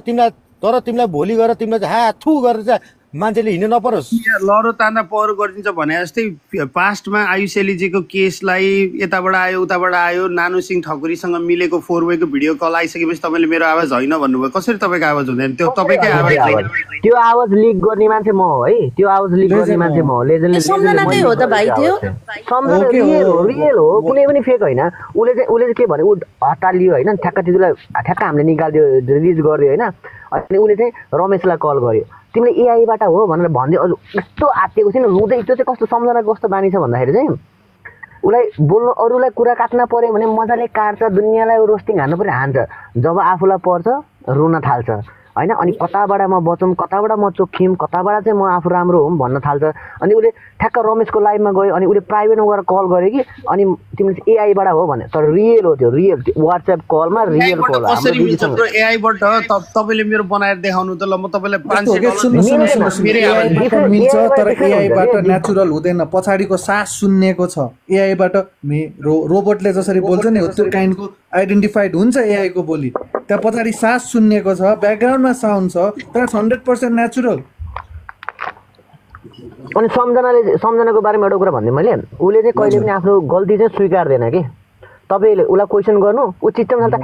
तिमीलाई भोलि गएर तिमीलाई चाहिँ हाथु गरेर चाहिँ मान्छेले हिँड्नु नपरोस् लडो तान्दा पहरो गरिदिन्छ भने जस्तै पास्टमा आयुष एलिजीको केसलाई यताबाट आयो उताबाट आयो नानु सिंह ठकुरीसँग मिलेको 4-वेको भिडियो कल आइसकेपछि तपाईँले मेरो आवाज होइन भन्नुभयो कसरी तपाईँको आवाज हुँदैन त्यो तपाईँकै आवाज त्यो आवाज लिक गर्ने मान्छे म हो है त्यो आवाज लिक गर्ने मान्छे म हो सम्झनाकै हो त भाइ त्यो रियल हो कुनै पनि फेक होइन उसले चाहिँ के भने ऊ हटालियो होइन ठ्याक्क हामीले निकालिदियो रिलिज गरिदियो होइन अनि उसले चाहिँ रमेशलाई कल गर्यो तिमीले एआईबाट हो भनेर भन्दै अझ यस्तो आत्तिएको छैन रुँदै त्यो चाहिँ कस्तो सम्झनाको कस्तो बानी छ भन्दाखेरि चाहिँ उसलाई बोल्नु अरूलाई कुरा काट्न पर्यो भने मजाले काट्छ दुनियाँलाई रोस्टिङ हान्नु पर्यो हान्छ जब आफूलाई पर्छ रुन थाल्छ होइन अनि कताबाट म बचौँ कताबाट म चोखिम कताबाट चाहिँ म आफू राम्रो हुँ भन्न थाल्छ अनि उसले ठ्याक्क रमेशको लाइभमा गयो अनि उसले प्राइभेटमा गएर कल गर्यो कि अनि तिमीले एआईबाट हो भने तर रियल हो त्यो रियल वाट्सएप कलमा रियल कल एआईबाट तपाईँले मेरो बनाएर देखाउनु त ल म तपाईँलाई मिल्छ तर एआईबाट नेचुरल हुँदैन पछाडिको सास सुन्नेको छ एआईबाट रोबोटले जसरी बोल्छ नि त्यो काइन्डको आइडेन्टिफाइड हुन्छ एआईको बोली त्यहाँ पछाडि सास सुन्नेको छ ब्याकग्राउन्डमा साउन्ड छ तर 100% नेचुरल अनि सम्झनाको बारेमा एउटा कुरा भन्दै मैले उसले चाहिँ कहिले पनि आफ्नो गल्ती चाहिँ स्वीकार्दैन कि तपाईँले उसलाई क्वेसन गर्नु ऊ चित्तमा हाल्दा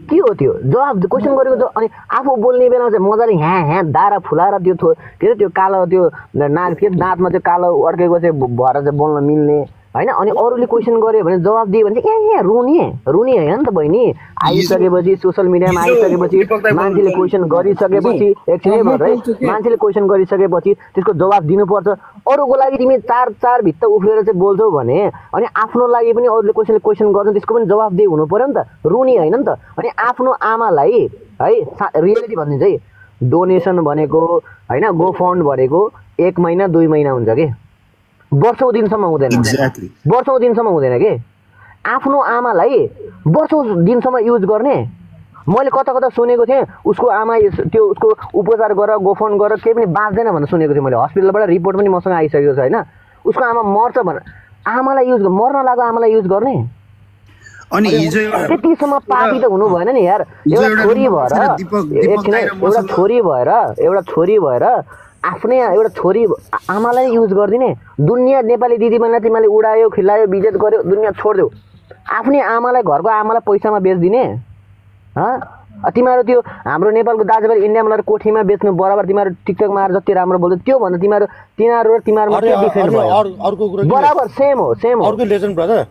के हो त्यो जवाब क्वेसन गरेको अनि आफू बोल्ने बेलामा चाहिँ मजाले ह्या दारा फुलाएर त्यो के अरे त्यो कालो त्यो दाँतमा त्यो कालो अड्केको चाहिँ भएर चाहिँ बोल्न मिल्ने होइन अनि अरूले क्वेसन गर्यो भने जवाब दियो भने चाहिँ रुने होइन नि त बहिनी आइसकेपछि सोसियल मिडियामा आइसकेपछि मान्छेले क्वेसन गरिसकेपछि एकछिन भयो है मान्छेले क्वेसन गरिसकेपछि त्यसको जवाब दिनुपर्छ अरूको लागि तिमी चार भित्ता उफ्रेर चाहिँ बोल्छौ भने अनि आफ्नो लागि पनि अरूले क्वेसन गर्छ त्यसको पनि जवाब दिए हुनु पर्यो नि त रुने होइन नि त अनि आफ्नो आमालाई है रियालिटी भनिदिन्छ है डोनेसन भनेको होइन गो फन्ड भनेको 1 महिना 2 महिना हुन्छ कि वर्षौं दिनसम्म हुँदैन के आफ्नो आमालाई वर्षौं दिनसम्म युज गर्ने मैले कता सुनेको थिएँ उसको आमा त्यो उसको उपचार गरेर गोफन्ड गरेर केही पनि बाँच्दैन भनेर सुनेको थिएँ मैले हस्पिटलबाट रिपोर्ट पनि मसँग आइसकेको छ होइन उसको आमा मर्छ भनेर आमालाई युज मर्न लाग्यो आमालाई युज गर्ने अनि हिजो त्यतिसम्म पापी त हुनु भएन नि यार एउटा छोरी भएर आफ्नै एउटा छोरी आमालाई युज गरिदिने दुनियाँ नेपाली दिदीबहिनीलाई तिमीले उडायो खिलायो बिजेत गर्यो दुनियाँ छोडिदेऊ आफ्नै आमालाई घरको आमालाई पैसामा बेच्दिने तिमीहरू त्यो हाम्रो नेपालको दाजुभाइ इन्डियामा लगेर कोठीमा बेच्नु बराबर तिमीहरू टिकटकमा आएर जति राम्रो बोल्छ त्यो भन्दा तिमीहरू र तिमीहरूमा के डिफरेन्स भयो बराबर सेम हो अर्को लेजेन्ड ब्रदर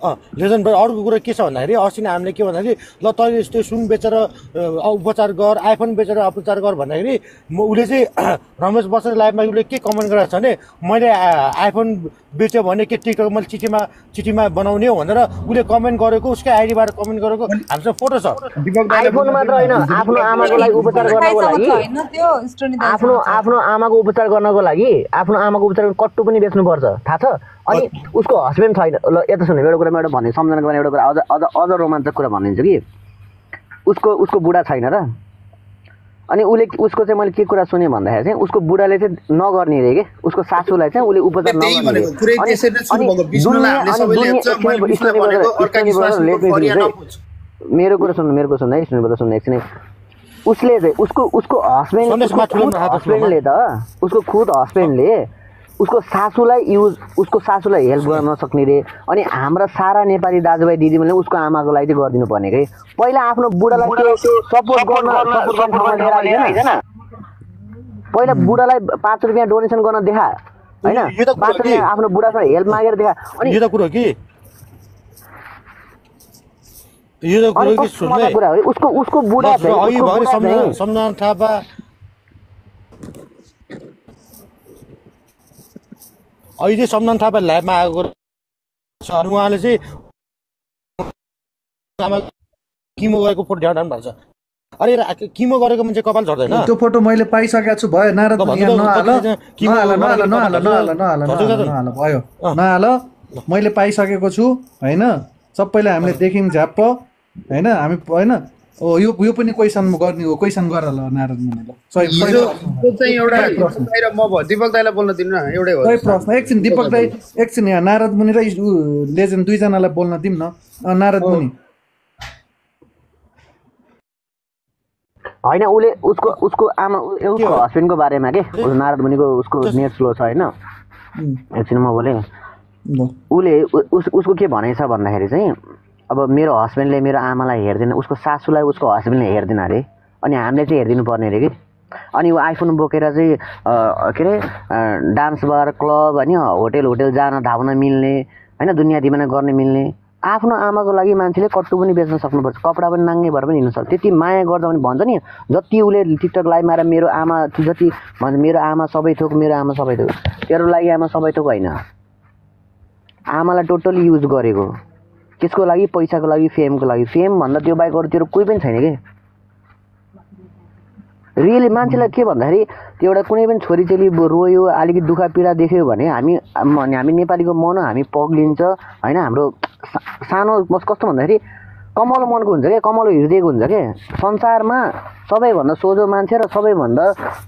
लेजेन्ड भयो। अर्को कुरा के छ भन्दाखेरि अस्ति नै हामीले के भन्दाखेरि ल तैँले यस्तो सुन बेचेर उपचार गर, आइफोन बेचेर उपचार गर भन्दाखेरि उसले चाहिँ रमेश बस्नेत लाइभमा उसले के कमेन्ट गरेको छ भने मैले आइफोन बेच्यो भने के टिकटक मैले चिठीमा बनाउने हो भनेर उसले कमेन्ट गरेको, उसकै आइडीबाट कमेन्ट गरेको हामीसँग फोटो छ। आइफोन मात्र होइन, आफ्नो आमाको लागि उपचार गर्नको लागि, आफ्नो आमाको उपचार गर्नको लागि आफ्नो आमाको उपचार कट्टु पनि बेच्नुपर्छ, थाहा छ? अनि उसको हस्बेन्ड छैन। ल यता सुन्नु, एउटा कुरा मैले भने सम्झनाको भने एउटा कुरा अझ रोमाञ्चक कुरा भनिदिन्छु कि उसको बुढा छैन र। अनि उसको चाहिँ मैले के कुरा सुने भन्दाखेरि चाहिँ उसको बुढाले चाहिँ नगर्ने रे के, उसको सासूलाई चाहिँ उसले उपचार नगर्ने। मेरो कुरा सुन्नु है, सुन्नु एकछिन। उसले चाहिँ उसको हस्बेन्डले त उसको खुद हस्बेन्डले उसको सासूलाई हेल्प गर्न नसक्ने रे। अनि हाम्रा सारा नेपाली दाजुभाइ दिदीबहिनीले उसको आमाको लागि चाहिँ गरिदिनु पर्ने के। पहिला आफ्नो बुढालाई सपोर्ट गर्न पहिला बुढालाई 5 रुपियाँ डोनेसन गर्न देखा होइन, 5 रुपियाँ आफ्नो बुढासँग हेल्प मागेर देखा। अनि यो त कुरा हो उसको बुढा सम्झना थापा अहिले सम्झना थापा ल्याबमा आएको छ। उहाँले चाहिँ किमो गरेको फोटो ध्यान भन्छ। अरे किमो गरेको मान्छे कपाल झर्दैन। त्यो फोटो मैले पाइसकेको छु, भयो नारद नहाल मैले पाइसकेको छु होइन, सबैले हामीले देख्यौँ झ्याप्प होइन। हामी होइन यो पनि क्वेसन गर्ने हो, क्वेसन गर ल नारद मुनिले। दिपक दाइलाई बोल्न दिनु न, एउटै हो प्रश्न। एकछिन दिपक दाइ, एकछिन यहाँ नारद मुनि र लेजेन्ड दुईजनालाई बोल्न दिउँ न। नारद मुनि होइन, उसले उसको आमा उसको हस्बेन्डको बारेमा के नारद मुनिको उसको नेट स्लो छ होइन। एकछिन म बोलेँ, उसले उसको के भनाइ छ भन्दाखेरि चाहिँ अब मेरो हस्बेन्डले मेरो आमालाई हेर्दैन, उसको सासूलाई उसको हस्बेन्डले हेर्दैन अरे, अनि हामीले चाहिँ हेरिदिनु पर्ने अरे कि। अनि ऊ आइफोन बोकेर चाहिँ के अरे डान्स बार क्लब होइन होटेल जान धाउन मिल्ने होइन, दुनियाँ दिवाना गर्ने मिल्ने। आफ्नो आमाको लागि मान्छेले कट्टु पनि बेच्न सक्नुपर्छ, कपडा पनि नाङ्गे भएर पनि हिँड्नु सक्छ। त्यति माया गर्दा पनि भन्छ नि, जति उसले टिकटक लाइभमा आएर मेरो आमा जति भन्छ मेरो आमा सबै थोक, मेरो आमा सबै थोक, तेरो लागि आमा सबै थोक होइन। आमालाई टोटली युज गरेको त्यसको लागि, पैसाको लागि, फेमको लागि। फेम भन्दा त्यो बाहेक अरू तेरो कोही पनि छैन कि। रियली मान्छेलाई के भन्दाखेरि त्यो एउटा कुनै पनि छोरीचेली रोयो, अलिकति दुःख पीडा देख्यो भने हामी नेपालीको मन हामी पग्लिन्छ होइन। हाम्रो सानो कस्तो भन्दाखेरि कमलो मनको हुन्छ क्या, कमलो हृदयको हुन्छ क्या। संसारमा सबैभन्दा सोझो मान्छे र सबैभन्दा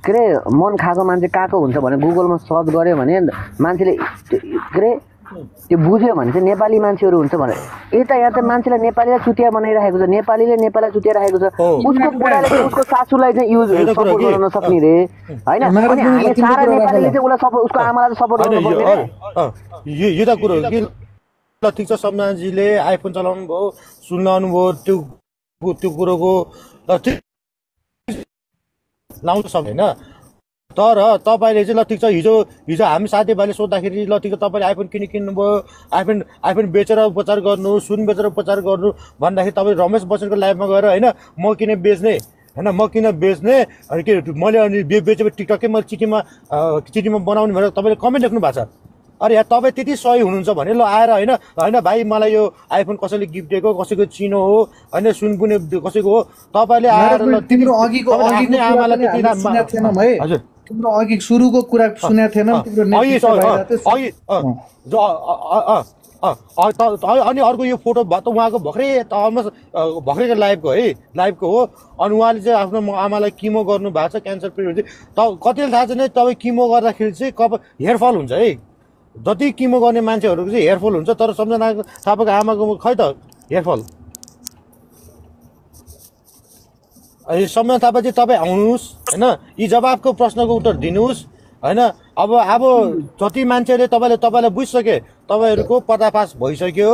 के अरे मन खाएको मान्छे कहाँको हुन्छ भने गुगलमा सर्च गऱ्यो भने मान्छेले के अरे त्यो बुझ्यो भने चाहिँ नेपाली मान्छेहरू हुन्छ भने। यता यहाँ त मान्छेलाई नेपालीलाई चुतिया बनाइराखेको छ, नेपालीले नेपालीलाई चुतिया राखेको छ। उसको बुढाले चाहिँ उसको सासूलाई चाहिँ युज सपोर्ट गर्न नसक्ने रे होइन। अनि हामी सारा नेपालीले चाहिँ उसलाई सपोर्ट, उसको आमालाई सपोर्ट गर्नुपर्ने। यो त कुरो हो कि ल ठिक छ, सम्झनाजीले आइफोन चलाउनु भयो, सुन्न आउनुभयो, त्यो कुरोको लाउनु सक्दैन। तर तपाईँले चाहिँ ल ठिक छ, हिजो हामी साथीभाइले सोद्धाखेरि ल ठिक छ तपाईँले आइफोन किन्नुभयो, आइफोन बेचेर उपचार गर्नु, सुन बेचेर उपचार गर्नु भन्दाखेरि तपाईँ रमेश बस्नेतको लाइभमा गएर होइन म किन बेच्ने होइन, म किन बेच्ने अनि के मैले अनि बेचेपछि टिकटकै मैले चिठीमा बनाउने भनेर तपाईँले कमेन्ट लेख्नु भएको छ। अरे यार तपाईँ त्यति सही हुनुहुन्छ भने ल आएर होइन भाइ मलाई यो आइफोन कसैले गिफ्ट दिएको, कसैको चिनो हो होइन, सुन पनि कसैको हो, तपाईँले आएर तिम्रो अघिको हजुर तिम्रो अघि सुरुको कुरा सुनेको थिएन अनि अर्को यो फोटो त उहाँको भर्खरैको लाइभको हो। अनि उहाँले चाहिँ आफ्नो आमालाई किमो गर्नु भएको छ, क्यान्सर पेसेन्ट चाहिँ कतिले थाहा छैन। तपाईँ किमो गर्दाखेरि चाहिँ हेयरफल हुन्छ है, जति किमो गर्ने मान्छेहरूको चाहिँ हेयरफल हुन्छ। तर सम्झना थापाको आमाको खै त हेयरफल। सम्झना थापा चाहिँ तपाईँ आउनुहोस् होइन, यी जवाबको प्रश्नको उत्तर दिनुहोस् होइन। अब जति मान्छेले तपाईँलाई बुझिसके तपाईँहरूको पर्दाफास भइसक्यो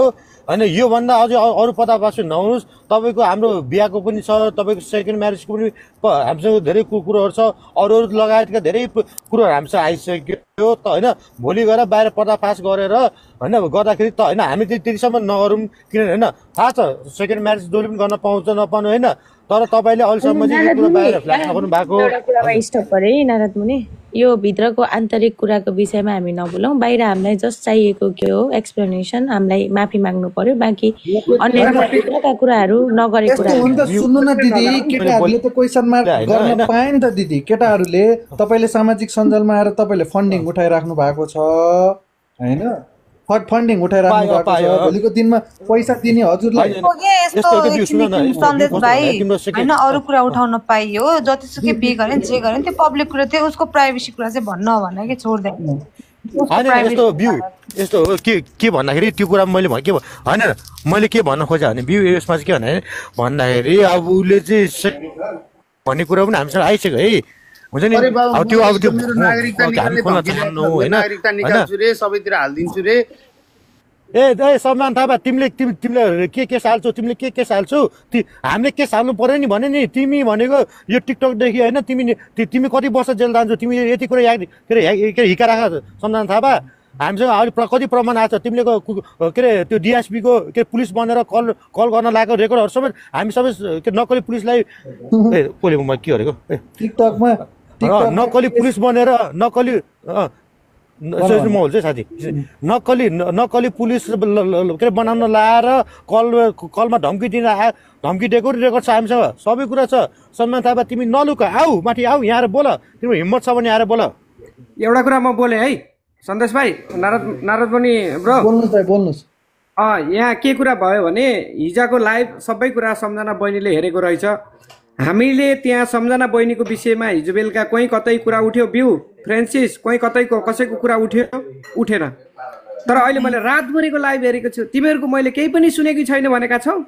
होइन योभन्दा अझै अरू पर्दाफास नहुनुहोस् तपाईँको हाम्रो बिहाको पनि छ तपाईँको सेकेन्ड म्यारेजको पनि हामीसँग धेरै कुरोहरू छ अरू लगायतका धेरै कुरोहरू हामीसँग आइसक्यो त होइन भोलि गएर बाहिर पर्दाफास गरेर होइन गर्दाखेरि त होइन हामी त्यतिसम्म नगरौँ किनभने होइन थाहा छ सेकेन्ड म्यारेज जसले पनि गर्न पाउँछ नपाउनु होइन तर तपाईँले अहिलेसम्म चाहिँ यो कुरा बाहिर फ्ल्याट नगर्नु भएको एउटा कुरामा स्टप गरे नारद मुनि यो भित्रको आन्तरिक कुराको विषयमा हामी नबोलौँ बाहिर हामीलाई जस्ट चाहिएको के हो एक्सप्लेनेसन हामीलाई माफी माग्नु पर्यो बाँकी अन्य भित्रका कुराहरू नगरेको कुरा सुन्नु न दिदी केटाहरूले त क्वेसन मार्क गर्न पाए नि त दिदी केटाहरूले तपाईँले सामाजिक सञ्जालमा आएर तपाईँले फन्डिङ उठाइराख्नु भएको छ होइन फन्डिङ उठाइराख्नु भएको छ भोलिको दिनमा पैसा दिने हजुरलाई सन्देश भाइ होइन अरू कुरा उठाउन पाइयो जतिसुकै बिहे गरे जे गरे त्यो पब्लिक कुरा थियो उसको प्राइभेसी कुरा चाहिँ भन्न भने कि छोड्दै होइन यस्तो हो के भन्दाखेरि त्यो कुरा मैले होइन मैले के भन्न खोजेँ भने बिउ यसमा चाहिँ के भन्दाखेरि अब उसले चाहिँ भन्ने कुरा पनि हामीसँग आइसक्यो है हुन्छ नि अब त्यो नागरिकता निकाल्छु रे सबैतिर हालिदिन्छु रे ए सम्मान थापा तिमीले के हाल्छौ तिमीले के हाल्छौ हामीले के हाल्नु पर्यो नि भने नि तिमी भनेको यो टिकटकदेखि होइन तिमी कति वर्ष जेल जान्छौ तिमी यति कुरा हिका राख सम्मान थापा हामीसँग अहिले कति प्रमाण आएको छ तिमीले के अरे त्यो डिएसपीको के पुलिस बनेर कल गर्न लागेको रेकर्डहरू सबै हामी सबै नक्कली पुलिसलाई कसले म के गरेको टिकटकमा नक्कली पुलिस बनेर नक्कली म हुन्छ साथी नक्कली पुलिस के अरे बनाउन लाएर कलमा धम्की धम्की दिएको रेकर्ड छ हामीसँग सबै कुरा छ सम्मान थापा तिमी नलुक आऊ माथि आऊ यहाँ आएर बोल तिम्रो हिम्मत छ भने आएर बोल एउटा कुरा म बोलेँ है सन्देश भाइ नारद पनि ब्रो बोल्नुहोस् यहाँ के कुरा भयो भने हिजोको लाइभ सबै कुरा सम्झना बहिनीले हेरेको रहेछ हामीले त्यहाँ सम्झना बहिनीको विषयमा हिजो बेलुका कहीँ कतै कुरा उठ्यो बिउ फ्रेन्सिस कहीँ कतैको कसैको कुरा उठेन तर अहिले मैले रातभरिको लाइभ हेरेको छु तिमीहरूको मैले केही पनि सुनेकी छैन भनेका छौ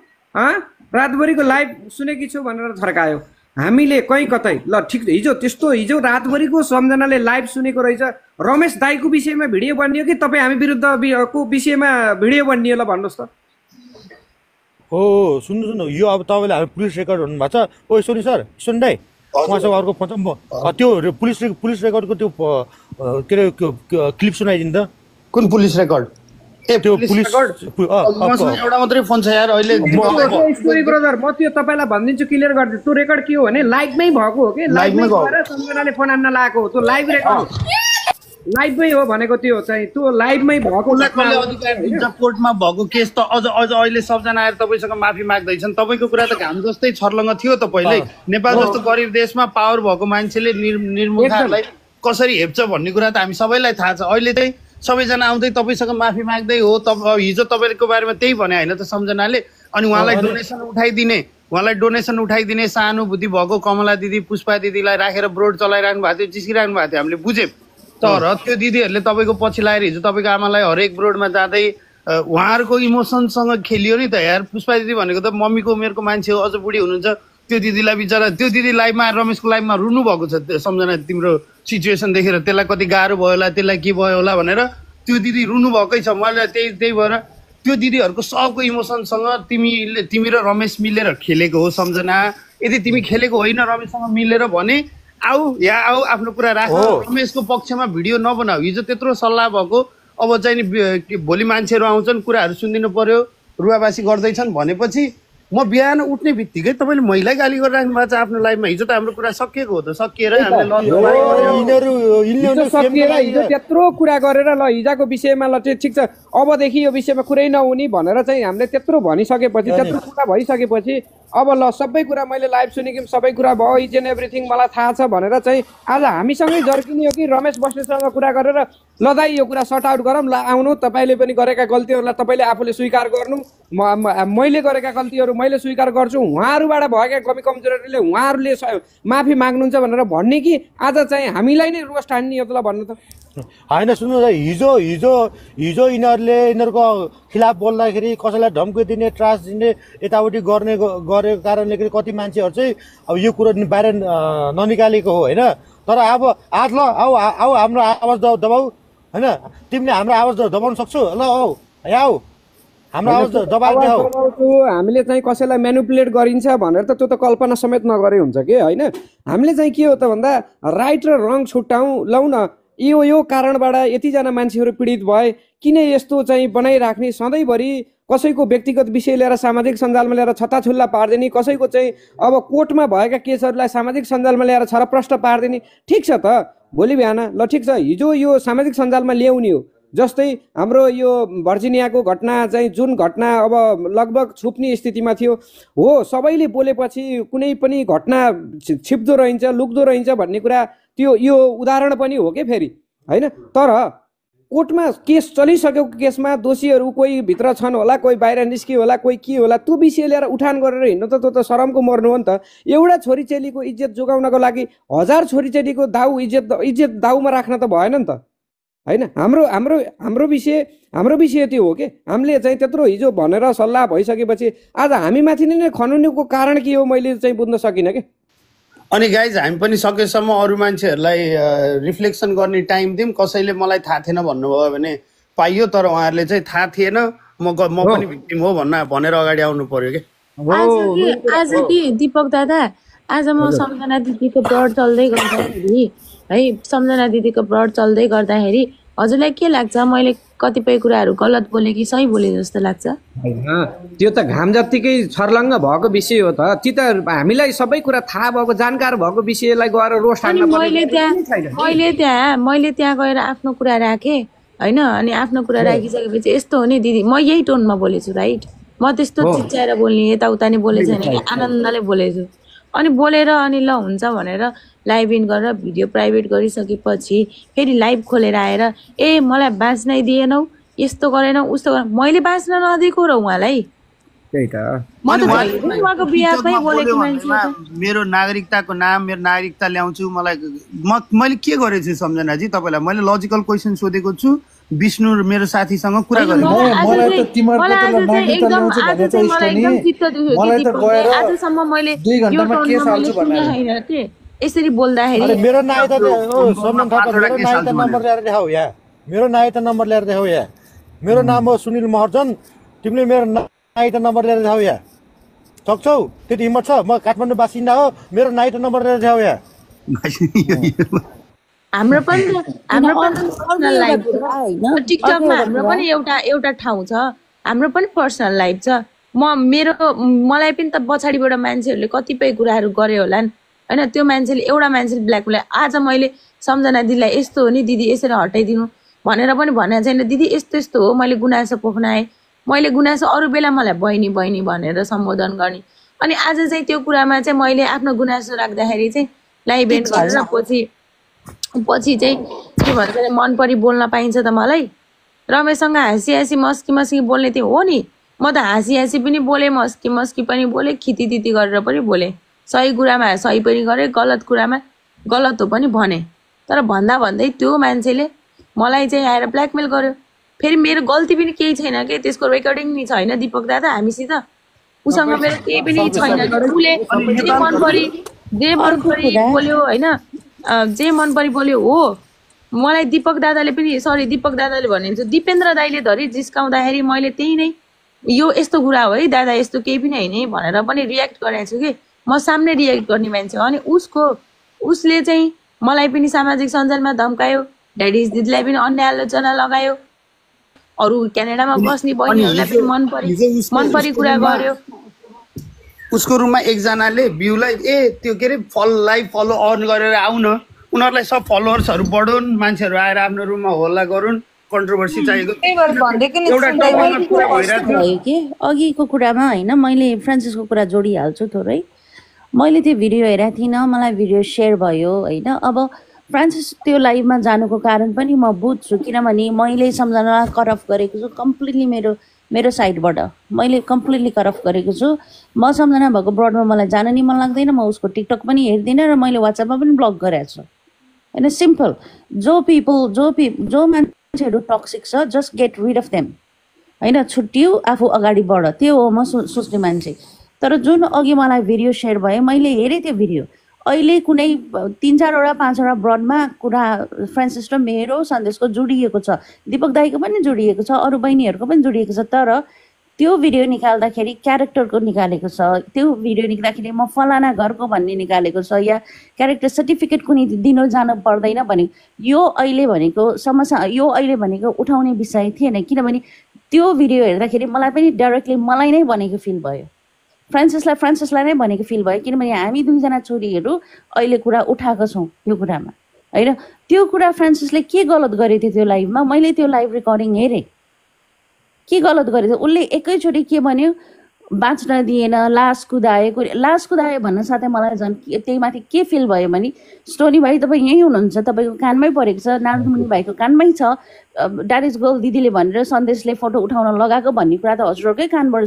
रातभरिको लाइभ सुनेकी छु भनेर थर्कायो हामीले कहीँ कतै ल ठिक हिजो रातभरिको सम्झनाले लाइभ सुनेको रहेछ रमेश दाईको विषयमा भिडियो बनियो कि तपाईँ हामी विरुद्धको विषयमा भिडियो बनियो ल भन्नुहोस् त हो सुन्नु यो अब तपाईँले हाम्रो पुलिस रेकर्ड हुनुभएको छ ओ सोनी सर सुन दाई उहाँसँग अर्को फोन त्यो पुलिस रेकर्डको त्यो के अरे क्लिप सुनाइदिनु त कुन पुलिस रेकर्ड त्यो पुलिस एउटा मात्रै फोन छ यार अहिले स्टोरी ब्रदर म त्यो तपाईँलाई भनिदिन्छु क्लियर गरिदिन्छु त्यो रेकर्ड के हो भने लाइभमै भएको हो कि लाइभमै गएर सम्झनाले फोन हान्न लागेको हो त्यो लाइभ रेकर्ड लाइभमै हो भनेको त्यो चाहिँ त्यो लाइभमै भएको कोर्टमा भएको केस त अझ अहिले सबजना आएर तपाईँसँग माफी माग्दैछन् तपाईँको कुरा त घाम जस्तै छर्लङ्ग थियो त पहिल्यै नेपाल जस्तो गरिब देशमा पावर भएको मान्छेले निर्मुखाहरूलाई कसरी हेप्छ भन्ने कुरा त हामी सबैलाई थाहा छ अहिले चाहिँ सबैजना आउँदै तपाईँसँग माफी माग्दै हो हिजो तपाईँको बारेमा त्यही भने होइन त सम्झनाले अनि उहाँलाई डोनेसन उठाइदिने सहानुभूति भएको कमला दिदी पुष्पा दिदीलाई राखेर ब्रोड चलाइरहनु भएको थियो चिसिरहनु भएको थियो हामीले बुझ्यौँ तर त्यो दिदीहरूले तपाईँको पछि लगाएर हिजो तपाईँको आमालाई हरेक ब्रोडमा जाँदै उहाँहरूको इमोसनसँग खेलियो नि त यार पुष्पा दिदी भनेको त मम्मीको उमेरको मान्छे हो अझ बुढी हुनुहुन्छ त्यो दिदीलाई बिचरा त्यो दिदी लाइभमा रमेशको लाइभमा रुनु भएको छ सम्झना तिम्रो सिचुएसन देखेर त्यसलाई कति गाह्रो भयो होला त्यसलाई के भयो होला भनेर त्यो दिदी रुनु भएकै छ मैले त्यही भएर त्यो दिदीहरूको सबको इमोसनसँग तिमी र रमेश मिलेर खेलेको हो सम्झना यदि तिमी खेलेको होइन रमेशसँग मिलेर भने आऊ आफ्नो कुरा राख रमेशको पक्षमा भिडियो नबनाऊ हिजो त्यत्रो सल्लाह भएको अब चाहिँ नि भोलि मान्छेहरू आउँछन् कुराहरू सुनिदिनु पर्यो रुवाबासी गर्दैछन् भनेपछि म बिहान उठ्ने बित्तिकै तपाईँले महिला गाली गरिराख्नु भएको छ आफ्नो लाइफमा हिजो त हाम्रो कुरा सकिएको हो त सकिएर हिजो त्यत्रो कुरा गरेर ल हिजोको विषयमा ल ठिक छ अबदेखि यो विषयमा कुरै नहुने भनेर चाहिँ हामीले त्यत्रो भनिसकेपछि त्यत्रो कुरा भइसकेपछि अब ल सबै कुरा मैले लाइभ सुनेको सबै कुरा भयो इच एन्ड एभ्रिथिङ मलाई थाहा छ भनेर चाहिँ आज हामीसँगै जर्किने हो कि रमेश बस्नेतसँग कुरा गरेर ल दाइ यो कुरा सर्ट आउट गरौँ ल आउनु तपाईँले पनि गरेका गल्तीहरूलाई तपाईँले आफूले स्वीकार गर्नु मैले गरेका गल्तीहरू मैले स्वीकार गर्छु उहाँहरूबाट भएका कमी कमजोरीले उहाँहरूले माफी माग्नुहुन्छ भनेर भन्ने कि आज चाहिँ हामीलाई नै रोस्ट हान्ने हो त ल भन्नु त होइन सुन्नु हिजो यिनीहरूको खिलाफ बोल्दाखेरि कसैलाई धम्की दिने त्रास दिने यताउति गरेको कारणले कति मान्छेहरू चाहिँ अब यो कुरो बाहिर ननिकालेको हो होइन तर अब आज ल आऊ आऊ हाम्रो आवाज दबाऊ होइन तिमीले हाम्रो आवाज दबाउन सक्छौ ल आऊ आऊ हाम्रो आवाज दबाएर देखाऊ हामीले चाहिँ कसैलाई म्यानिपुलेट गरिन्छ भनेर त त्यो त कल्पना समेत नगरे हुन्छ के होइन हामीले चाहिँ के हो त भन्दा राइट र रङ छुट्याउँ लौ न यो कारणबाट यतिजना मान्छेहरू पीडित भए किन यस्तो चाहिँ बनाइराख्ने सधैँभरि कसैको व्यक्तिगत विषय लिएर सामाजिक सञ्जालमा ल्याएर छत्ताछुल्ला पारिदिने कसैको चाहिँ अब कोर्टमा भएका केसहरूलाई सामाजिक सञ्जालमा ल्याएर छरप्रष्ट पारिदिने ठिक छ त भोलि बिहान ल ठिक छ हिजो यो सामाजिक सञ्जालमा ल्याउने हो जस्तै हाम्रो यो भर्जिनियाको घटना चाहिँ जुन घटना अब लगभग छुप्ने स्थितिमा थियो हो सबैले बोलेपछि कुनै पनि घटना छिप्दो रहन्छ लुक्दो रहन्छ भन्ने कुरा त्यो यो उदाहरण पनि हो के फेरि होइन तर कोर्टमा केस चलिसकेको केसमा दोषीहरू कोही भित्र छन् होला कोही बाहिर निस्कियो होला कोही के होला त्यो विषय लिएर उठान गरेर हिँड्नु त त्यो त शरमको मर्नु हो नि त एउटा छोरीचेलीको इज्जत जोगाउनको लागि 1000 छोरीचेलीको दाउ इज्जत दाउमा राख्न त भएन नि त होइन हाम्रो विषय त्यो हो कि हामीले चाहिँ त्यत्रो हिजो भनेर सल्लाह भइसकेपछि आज हामीमाथि नै खनुनुको कारण के हो मैले चाहिँ बुझ्न सकिनँ कि अनि गाइज हामी पनि सकेसम्म अरू मान्छेहरूलाई रिफ्लेक्सन गर्ने टाइम दिउँ कसैले मलाई थाहा थिएन भन्नुभयो भने पाइयो तर उहाँहरूले चाहिँ थाहा थिएन म पनि भिक्टिम हो भनेर अगाडि आउनु पर्यो कि आज कि दीपक दादा आज म सम्झना दिदीको ब्लड चल्दै गर्दाखेरि है सम्झना दिदीको ब्लड चल्दै गर्दाखेरि हजुरलाई के लाग्छ मैले कतिपय कुराहरू गलत बोले कि सही बोले जस्तो लाग्छ त्यो त घाम जत्तिकै छर्लङ्ग भएको विषय हो त त्यो त हामीलाई सबै कुरा थाहा भएको जानकार भएको विषयलाई गएर रोस्ट हान्न मैले त्यहाँ गएर आफ्नो कुरा राखेँ होइन अनि आफ्नो कुरा राखिसकेपछि यस्तो हो नि दिदी म यही टोनमा बोलेछु राइट म त्यस्तो चिच्याएर बोल्ने यताउता नि बोलेको छैन कि आनन्दले बोलेछु अनि बोलेर अनि ल हुन्छ भनेर लाइभ इन गरेर भिडियो प्राइभेट गरिसकेपछि फेरि लाइभ खोलेर आएर ए मलाई बाँच्नै दिएनौ यस्तो गरेनौ उस्तो गरेन मैले बाँच्न नदिएको र उहाँलाई त्यही त म त उहाँको बिहामै बोलेको मान्छे मेरो नागरिकताको नाम मेरो नागरिकता ल्याउँछु मलाई मैले के गरेछु सम्झनाजी तपाईँलाई मैले लजिकल क्वेसन सोधेको छु विष्णु मेरो साथीसँग कुरा गरेको आजसम्म मैले यसरी बोल्दाखेरि मेरो नायता नम्बर ल्याएर देखाऊ या मेरो नायता नम्बर ल्याएर देखाऊ या मेरो नाम हो सुनिल महर्जन तिमीले मेरो नायता नम्बर ल्याएर देखाऊ या सक्छौ त्यति हिम्मत छ म काठमाडौँ बासिन्दा हो मेरो नायता नम्बर ल्याएर देखाऊ या हाम्रो पनि पर्सनल लाइफ छ होइन टिकटकमा हाम्रो पनि एउटा ठाउँ छ हाम्रो पनि पर्सनल लाइफ छ मलाई पनि त पछाडिबाट मान्छेहरूले कतिपय कुराहरू गरे होला नि होइन त्यो मान्छेले एउटा मान्छेले ब्ल्याकमेल आज मैले सम्झना दिदीलाई यस्तो हो नि दिदी यसरी हटाइदिनु भनेर पनि भनेको छैन दिदी यस्तो यस्तो हो मैले गुनासो पोख्नाएँ मैले गुनासो अरू बेला मलाई बहिनी बहिनी भनेर सम्बोधन गर्ने अनि आज चाहिँ त्यो कुरामा चाहिँ मैले आफ्नो गुनासो राख्दाखेरि चाहिँ लाइभ एन्ड गरेर पछि चाहिँ के भन्छ मन परी बोल्न पाइन्छ त मलाई रमेशसँग हाँसी हाँसी मस्की बोल्ने त्यो हो नि म त हाँसी हाँसी पनि बोलेँ मस्की पनि बोलेँ खितीतिती गरेर पनि बोलेँ सही कुरामा सही पनि गरेँ गलत कुरामा गलत हो पनि भने तर भन्दै त्यो मान्छेले मलाई चाहिँ आएर ब्ल्याकमेल गर्यो फेरि मेरो गल्ती पनि केही छैन कि त्यसको रेकर्डिङ नि छैन दिपक दादा हामीसित उसँग मेरो केही पनि छैन उसले जे मन परी बोल्यो होइन जे मन परी बोल्यो हो मलाई दिपक दादाले भनिन्छ दिपेन्द्र दाईले धरि जिस्काउँदाखेरि मैले त्यही नै यो यस्तो कुरा हो है दादा यस्तो केही पनि होइन भनेर पनि रियाक्ट गरेको छु कि म सामने रियाक्ट गर्ने मान्छे हो अनि उसले चाहिँ मलाई पनि सामाजिक सञ्जालमा धम्कायो ड्याडिज दिदीलाई पनि अन्य आलोचना लगायो अरू क्यानाडामा बस्ने बहिनीहरूलाई पनि मन परी कुरा गर्यो उसको रुममा एकजनाले भ्यूलाई त्यो के अरे लाइभ फलो अन गरेर आउन उनीहरूलाई सब फलोवर्सहरू बढुन् मान्छेहरू आएर आफ्नो रुममा हल्ला गरून् कन्ट्रोभर्सी चाहिएको कि अघिको कुरामा होइन मैले फ्रान्सिसको कुरा जोडिहाल्छु थोरै मैले त्यो भिडियो हेरेको थिइनँ मलाई भिडियो सेयर भयो होइन अब फ्रान्सिस त्यो लाइभमा जानुको कारण पनि म बुझ्छु किनभने मैले सम्झनालाई कट अफ गरेको छु कम्प्लिटली मेरो साइडबाट मैले कम्प्लिटली कट अफ गरेको छु म सम्झना भएको ब्रडमा मलाई जान नि मन लाग्दैन म उसको टिकटक पनि हेर्दिनँ र मैले वाट्सएपमा पनि ब्लक गरेको छु होइन सिम्पल जो मान्छेहरू टक्सिक छ just get rid of them होइन छुट्टियो आफू अगाडि बढ त्यो हो म सोच्ने मान्छे तर जुन अघि मलाई भिडियो सेयर भयो मैले हेरेँ त्यो भिडियो अहिले कुनै 3-4वटा 5वटा ब्रडमा कुरा फ्रान्सिस र मेरो सन्देशको जोडिएको छ, दीपक दाईको पनि जोडिएको छ, अरू बहिनीहरूको पनि जोडिएको छ। तर त्यो भिडियो निकाल्दाखेरि क्यारेक्टरको निकालेको छ, त्यो भिडियो निकाल्दाखेरि म फलाना घरको भन्ने निकालेको छ, या क्यारेक्टर सर्टिफिकेट कुनै दिन जानु पर्दैन भने यो अहिले भनेको समस्या, यो अहिले भनेको उठाउने विषय थिएन। किनभने त्यो भिडियो हेर्दाखेरि मलाई पनि डाइरेक्टली मलाई नै भनेको फिल भयो, फ्रान्सिसलाई नै भनेको फिल भयो। किनभने हामी दुईजना छोरीहरू अहिले कुरा उठाएको छौँ यो कुरामा होइन। त्यो कुरा फ्रान्सिसले के गलत गरेको थियो त्यो लाइभमा, मैले त्यो लाइभ रेकर्डिङ हेरेँ, के गलत गरेको थियो उसले एकैचोटि के भन्यो, बाँच्न दिएन, लास कुदायो भन्न साथै मलाई झन् त्यही माथि के फिल भयो भने स्टोनी भाइ तपाईँ यहीँ हुनुहुन्छ, तपाईँको कानमै परेको छ, नारायण भाइको कानमै छ, द्याट इज गर्ल दिदीले भनेर सन्देशले फोटो उठाउन लगाएको भन्ने कुरा त हजुरहरूकै कानबाट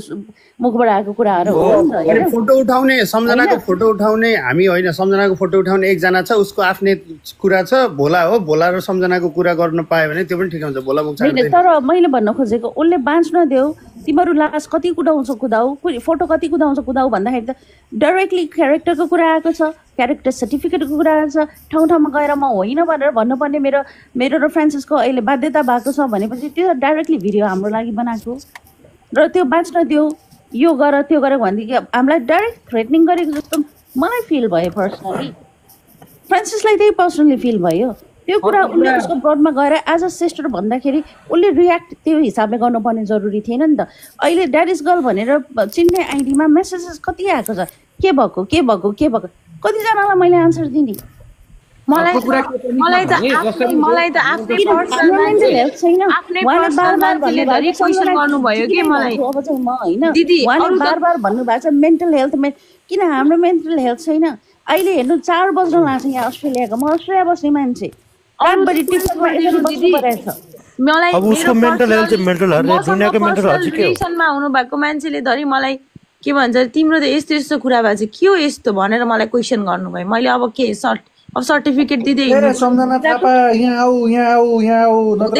मुखबाट आएको कुराहरू हो नि त होइन। फोटो उठाउने सम्झनाको फोटो उठाउने हामी होइन, सम्झनाको फोटो उठाउने एकजना छ, उसको आफ्नै कुरा छ, भोला हो, भोला र सम्झनाको कुरा गर्न पायो भने त्यो पनि ठिक हुन्छ, भोला मुख होइन। तर मैले भन्न खोजेको उसले बाँच्न देऊ, तिमीहरू लास कति कुदाउँछ कुदाऊ, फोटो कति कुदाउँछ कुदाऊ भन्दाखेरि त डाइरेक्टली क्यारेक्टरको कुरा आएको छ, क्यारेक्टर सर्टिफिकेटको कुरा आएको छ। ठाउँ ठाउँमा गएर म होइन भनेर भन्नुपर्ने मेरो र फ्रान्सिसको अहिले बाध्यता भएको छ भनेपछि त्यो डाइरेक्टली भिडियो हाम्रो लागि बनाएको र त्यो बाँच्न देऊ, यो गर त्यो गर भनेदेखि हामीलाई डाइरेक्ट थ्रेटनिङ गरेको जस्तो मलाई फिल भयो पर्सनली, फ्रान्सिसलाई त्यही पर्सनली फिल भयो। त्यो कुरा उसले उसको ब्रडमा गएर एज अ सिस्टर भन्दाखेरि उसले रियाक्ट त्यो हिसाबले गर्नुपर्ने जरुरी थिएन नि त। अहिले ड्याड इज गर्ल भनेर चिन्ने आइडीमा मेसेजेस कति आएको छ, के भएको कतिजनालाई मैले आन्सर दिने। मलाई त आफ्नै बार भन्नुभएको छ मेन्टल हेल्थ, किन हाम्रो मेन्टल हेल्थ छैन? अहिले हेर्नु 4 बज्न लाग्छ यहाँ अस्ट्रेलियाको, म अस्ट्रेलिया बस्ने मान्छे, हुनु भएको मान्छेले धरि मलाई के भन्छ तिम्रो त यस्तो यस्तो कुरा भएको छ के हो यस्तो भनेर मलाई क्वेसन गर्नुभयो। मैले अब के सर्टिफिकेट दिँदै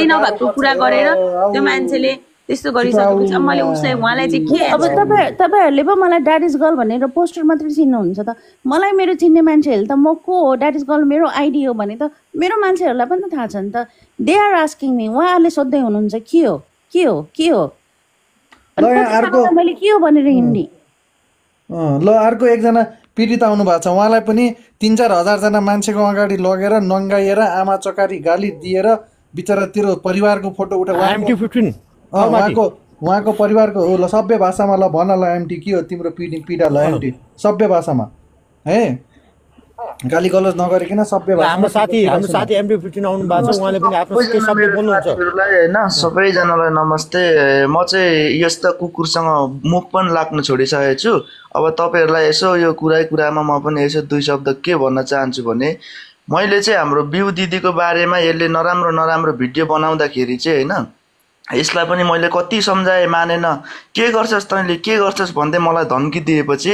नभएको कुरा गरेर त्यो मान्छेले त्यस्तो गरिसकेपछि मैले उसलाई उहाँलाई चाहिँ के अब तपाईँहरूले पो मलाई ड्याड इज गर्ल भनेर पोस्टर मात्रै चिन्नुहुन्छ त, मलाई मेरो चिन्ने मान्छेहरूले त म को हो, ड्याड इज गर्ल मेरो आइडी हो भने त मेरो मान्छेहरूलाई पनि त थाहा छ नि त। दे आर आस्किङ मी, उहाँहरूले सोध्दै हुनुहुन्छ के हो मैले के हो भनेर हिँड्ने। ल अर्को एकजना पीडित आउनु भएको छ, उहाँलाई पनि 3-4 हजारजना मान्छेको अगाडि लगेर नङ्गाइएर आमा चकारी गाली दिएर बिचरा तेरो परिवारको फोटो उहाँको परिवारको ल सभ्य भाषामा ल भन ल एमटी के हो तिम्रो पीडा ल एमटी सभ्य भाषामा है गाली गलौज नगरिकन सभ्य भाषा। हाम्रो साथी एमटी 15 आउनु भएको छ, उहाँले पनि आफ्नो शब्द बोल्नुहुन्छ हैन। सबैजनालाई नमस्ते। म चाहिँ यस्ता कुकुरसँग मुख पनि लाग्न छोडिसकेको छु। अब तपाईहरुलाई यसो यो कुरामा म पनि यसो 2 शब्द के भन्न चाहन्छु भने मैले चाहिँ हाम्रो बिउ दिदीको बारेमा यसले नराम्रो भिडियो बनाउँदाखेरि चाहिँ हैन यसलाई पनि मैले कति सम्झाए मानेन, के गर्छस् तैँले के गर्छस् भन्दै मलाई धम्की दिएपछि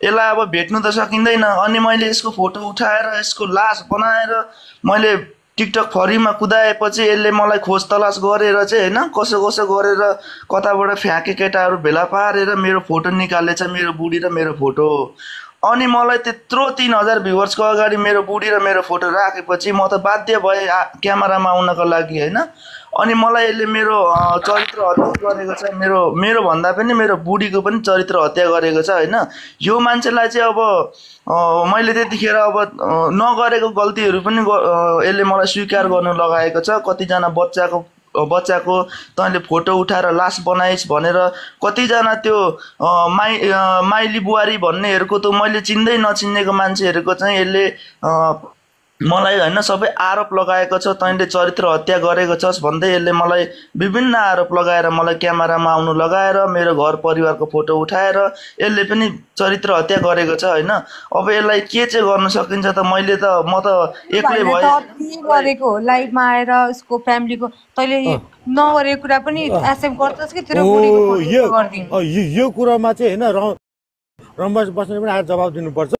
यसलाई अब भेट्नु त सकिँदैन। अनि मैले यसको फोटो उठाएर यसको लास बनाएर मैले टिकटक फरीमा कुदाएपछि यसले मलाई खोज तलास गरेर चाहिँ हैन कसो गरेर कताबाट फ्याँके केटाहरू भेला पारेर मेरो फोटो निकालेछ, मेरो बुढी र मेरो फोटो। अनि मलाई त्यत्रो 3000 भ्युवर्सको अगाडि मेरो बुढी र मेरो फोटो राखेपछि म त बाध्य भएँ क्यामेरामा आउनको लागि हैन। अनि मलाई यसले मेरो चरित्र हत्या गरेको छ, मेरो भन्दा पनि मेरो बुढीको पनि चरित्र हत्या गरेको छ हैन। यो मान्छेलाई चाहिँ अब मैले त्यतिखेर अब नगरेको गल्तीहरू पनि यसले मलाई स्वीकार गर्नु लगाएको छ। कतिजना बच्चाको तैँले फोटो उठाएर लास बनाइस् भनेर कतिजना त्यो माइली बुहारी भन्नेहरूको त मैले चिन्दै नचिन्नेको मान्छेहरूको चाहिँ यसले मलाई हैन सबै आरोप लगाएको छ। तैँले चरित्र हत्या गरेको छस् भन्दै यसले मलाई विभिन्न आरोप लगाएर मलाई क्यामेरामा आउनु लगाएर मेरो घर परिवारको फोटो उठाएर यसले पनि चरित्र हत्या गरेको छ हैन। अब यसलाई के चाहिँ गर्न सकिन्छ त? म त एक्लै भए गरेको लाइभमा आएर उसको फ्यामिलीको तैँले नगरेको कुरा पनि एक्सेप्ट गर्छस् कि तेरो बुढीको फोटो गर्दिनु। यो कुरामा चाहिँ हैन रमेश बस्नेले पनि आएर जवाब दिनुपर्छ।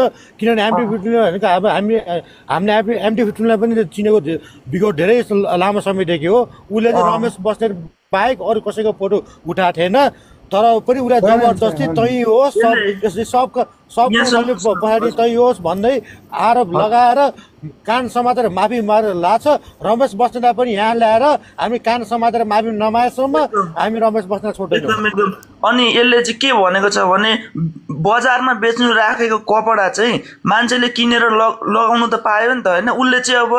किनभने एमटी 15 भनेको अब हामीले एमटी 15लाई पनि चिनेको विगत धेरै लामो समयदेखि हो। उसले चाहिँ रमेश बस्नेत बाहेक अरू कसैको फोटो उठाएको थिएन। तर पनि उसलाई जबरजस्ती तै होस् सबको पछाडि तै होस् भन्दै आरोप लगाएर कान समातेर माफी मारेर लाछ। रमेश बस्नेतलाई पनि यहाँ ल्याएर हामी कान समातेर माफी नमागेसम्म हामी रमेश बस्नेत छोड्दैनौँ। अनि यसले चाहिँ के भनेको छ भने बजारमा बेच्नु राखेको कपडा चाहिँ मान्छेले किनेर लगाउनु त पायो नि त होइन। उसले चाहिँ अब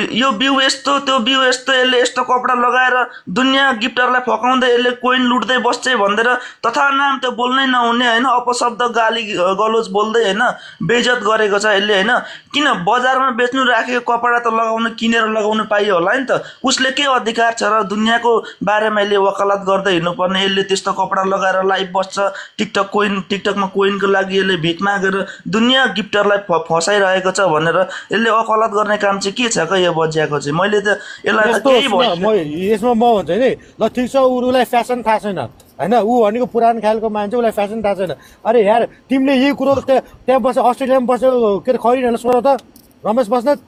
यो बिउ यस्तो त्यो बिउ यस्तो यसले यस्तो कपडा लगाएर दुनियाँ गिफ्टरलाई फकाउँदै यसले कोइन लुट्दै बस्छ भनेर तथा नाम त बोल्नै नहुने होइन, अपशब्द गाली गलोज बोल्दै होइन बेइज्जत गरेको छ यसले होइन। किन बजारमा बेच्नु राखेको कपडा त किनेर लगाउनु पाइयो होला नि त। उसले के अधिकार छ र दुनियाँको बारेमा यसले वकालत गर्दै हिँड्नुपर्ने? यसले त्यस्तो कपडा लगाएर लाइभ बस्छ, टिकटकमा कोइनको लागि यसले भिख मागेर दुनियाँ गिफ्टरलाई फसाइरहेको छ भनेर यसले वकालत गर्ने काम चाहिँ के छ यो बजियाको चाहिँ? मैले त यसलाई केही यसमा म भन्छ नि ल ठिक छ, उसलाई फ्यासन थाहा छैन होइन, ऊ भनेको पुरानो खालको मान्छे, उसलाई फ्यासन थाहा छैन। अरे यार तिमीले यही कुरो त्यहाँ बस्छ अस्ट्रेलियामा बस्यो के अरे खरिनहरूलाई सोध त रमेश बस्नेत,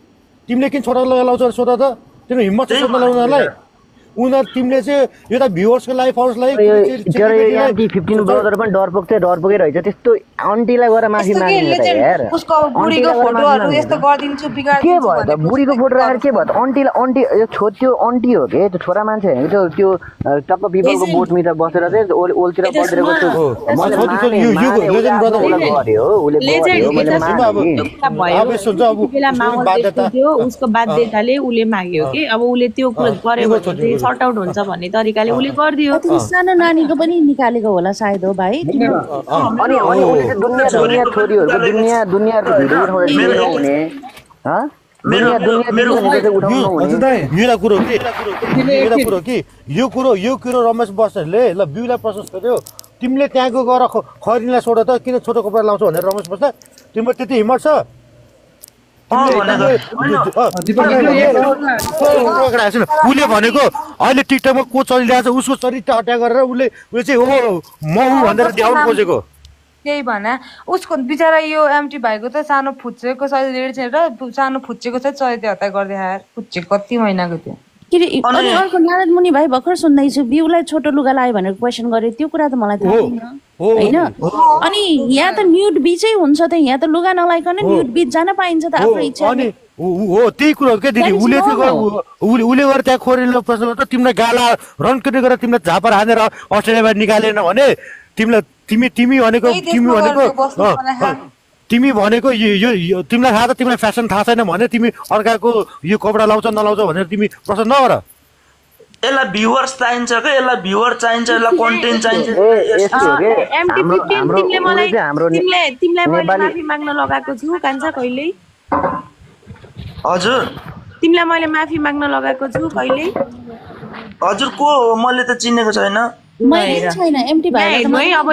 तिमीले किन छोरा लगाउँछौ सोध त? तिम्रो हिम्मत छ सोध्न लगाउनलाई? उनीहरू तिमीले चाहिँ यो त भ्युवर्सको लागि फर्स्टलाई 15 ब्रदर पनि डरपोकै रहेछ। त्यस्तो आन्टीलाई गएर माफी माग्नु त यार। उसको बुढीको फोटोहरु यस्तो गर्दिन्छु बिगार्दिन्छु के भयो त? बुढीको फोटो राखेर के भयो त? आन्टी त्यो आन्टी हो के? त्यो छोरा मान्छे होइन त्यो टक्क पिपलको बोटमा त बसेर चाहिँ ओलतिर बसेको त्यो उसको बाध्यताले उसले माग्यो कि अब उसले त्यो गरेको सर्ट आउट हुन्छ भन्ने तरिकाले उसले गरिदियो। सानो नानीको पनि निकालेको होला सायद हो भाइ। अनि उसले दुनियाँ छोरीहरूको दुनियाँको भिडियो हुने यो कुरो रमेश बस्नेतले ल बिउलाई प्रशस्त गर्यो। तिमीले त्यहाँको गएर खरिनलाई सोध त किन छोटो कपडा लाउँछौ भनेर रमेश बस्नेत तिम्रो त्यति हिम्मत छ? उसले भनेको अहिले टिकटकमा को चलिरहेको छ उसको चरित्र हत्या गरेर उसले चाहिँ हो म भनेर देखाउनु खोजेको। त्यही भने उसको बिचरा यो एमटी भाइको त सानो फुच्चेको सानो फुच्चेको चाहिँ चरित्र हत्या गर्दै यार। फुच्चे कति महिनाको थियो। अनि अर्को नारद मुनि भाइ भर्खर सुन्दैछु बिउलाई छोटो लुगा लायो भनेर क्वेसन गरे, त्यो कुरा त मलाई थाहा छैन होइन। अनि यहाँ त न्युड बिचै हुन्छ त, यहाँ त लुगा नलाइकन न्युड बिच जान पाइन्छ त आफ्नो इच्छा। हो त्यही कुरो के दिदी उसले गएर त्यहाँ खोरेर प्रश्न गर्छ तिमीलाई गाला रनकटी गरेर तिमीलाई झापर हानेर अस्ट्रेलियाबाट निकालेन भने तिमी भनेको यो तिमीलाई थाहा छ तिमीलाई फ्यासन थाहा छैन भने तिमी अर्काको यो कपडा लाउँछ नलाउँछ भनेर तिमी प्रश्न नगर। यसलाई भ्युअर्स चाहिन्छ के? यसलाई भ्युअर चाहिन्छ, यसलाई कन्टेन्ट चाहिन्छ। तिमीलाई मैले माफी माग्न लगाएको छु कान्छा कहिल्यै? हजुर तिमीलाई मैले माफी माग्न लगाएको छु कहिल्यै? हजुर को हो? मैले त चिनेको छैन। अब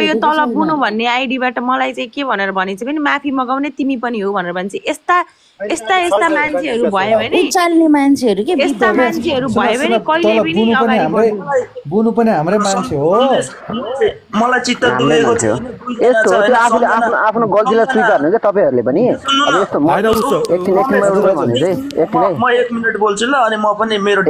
यो तल बुनु भन्ने आइडीबाट मलाई चाहिँ के भनेर भनेपछि पनि माफी मगाउने तिमी पनि हो भनेर भन्छ। यस्ता मान्छेहरू भयो भने चाल्ने मान्छेहरू के यस्ता मान्छेहरू भयो भने कहिले पनि बुनु पनि हाम्रै मान्छे हो। मलाई चित्त दुखेको थियो यस्तो त्यो आफूले आफ्नो गल्तीलाई स्वीकार्नु के तपाईहरुले पनि। अब यस्तो म एक मिनेट बोल्छु ल अनि म पनि मेरो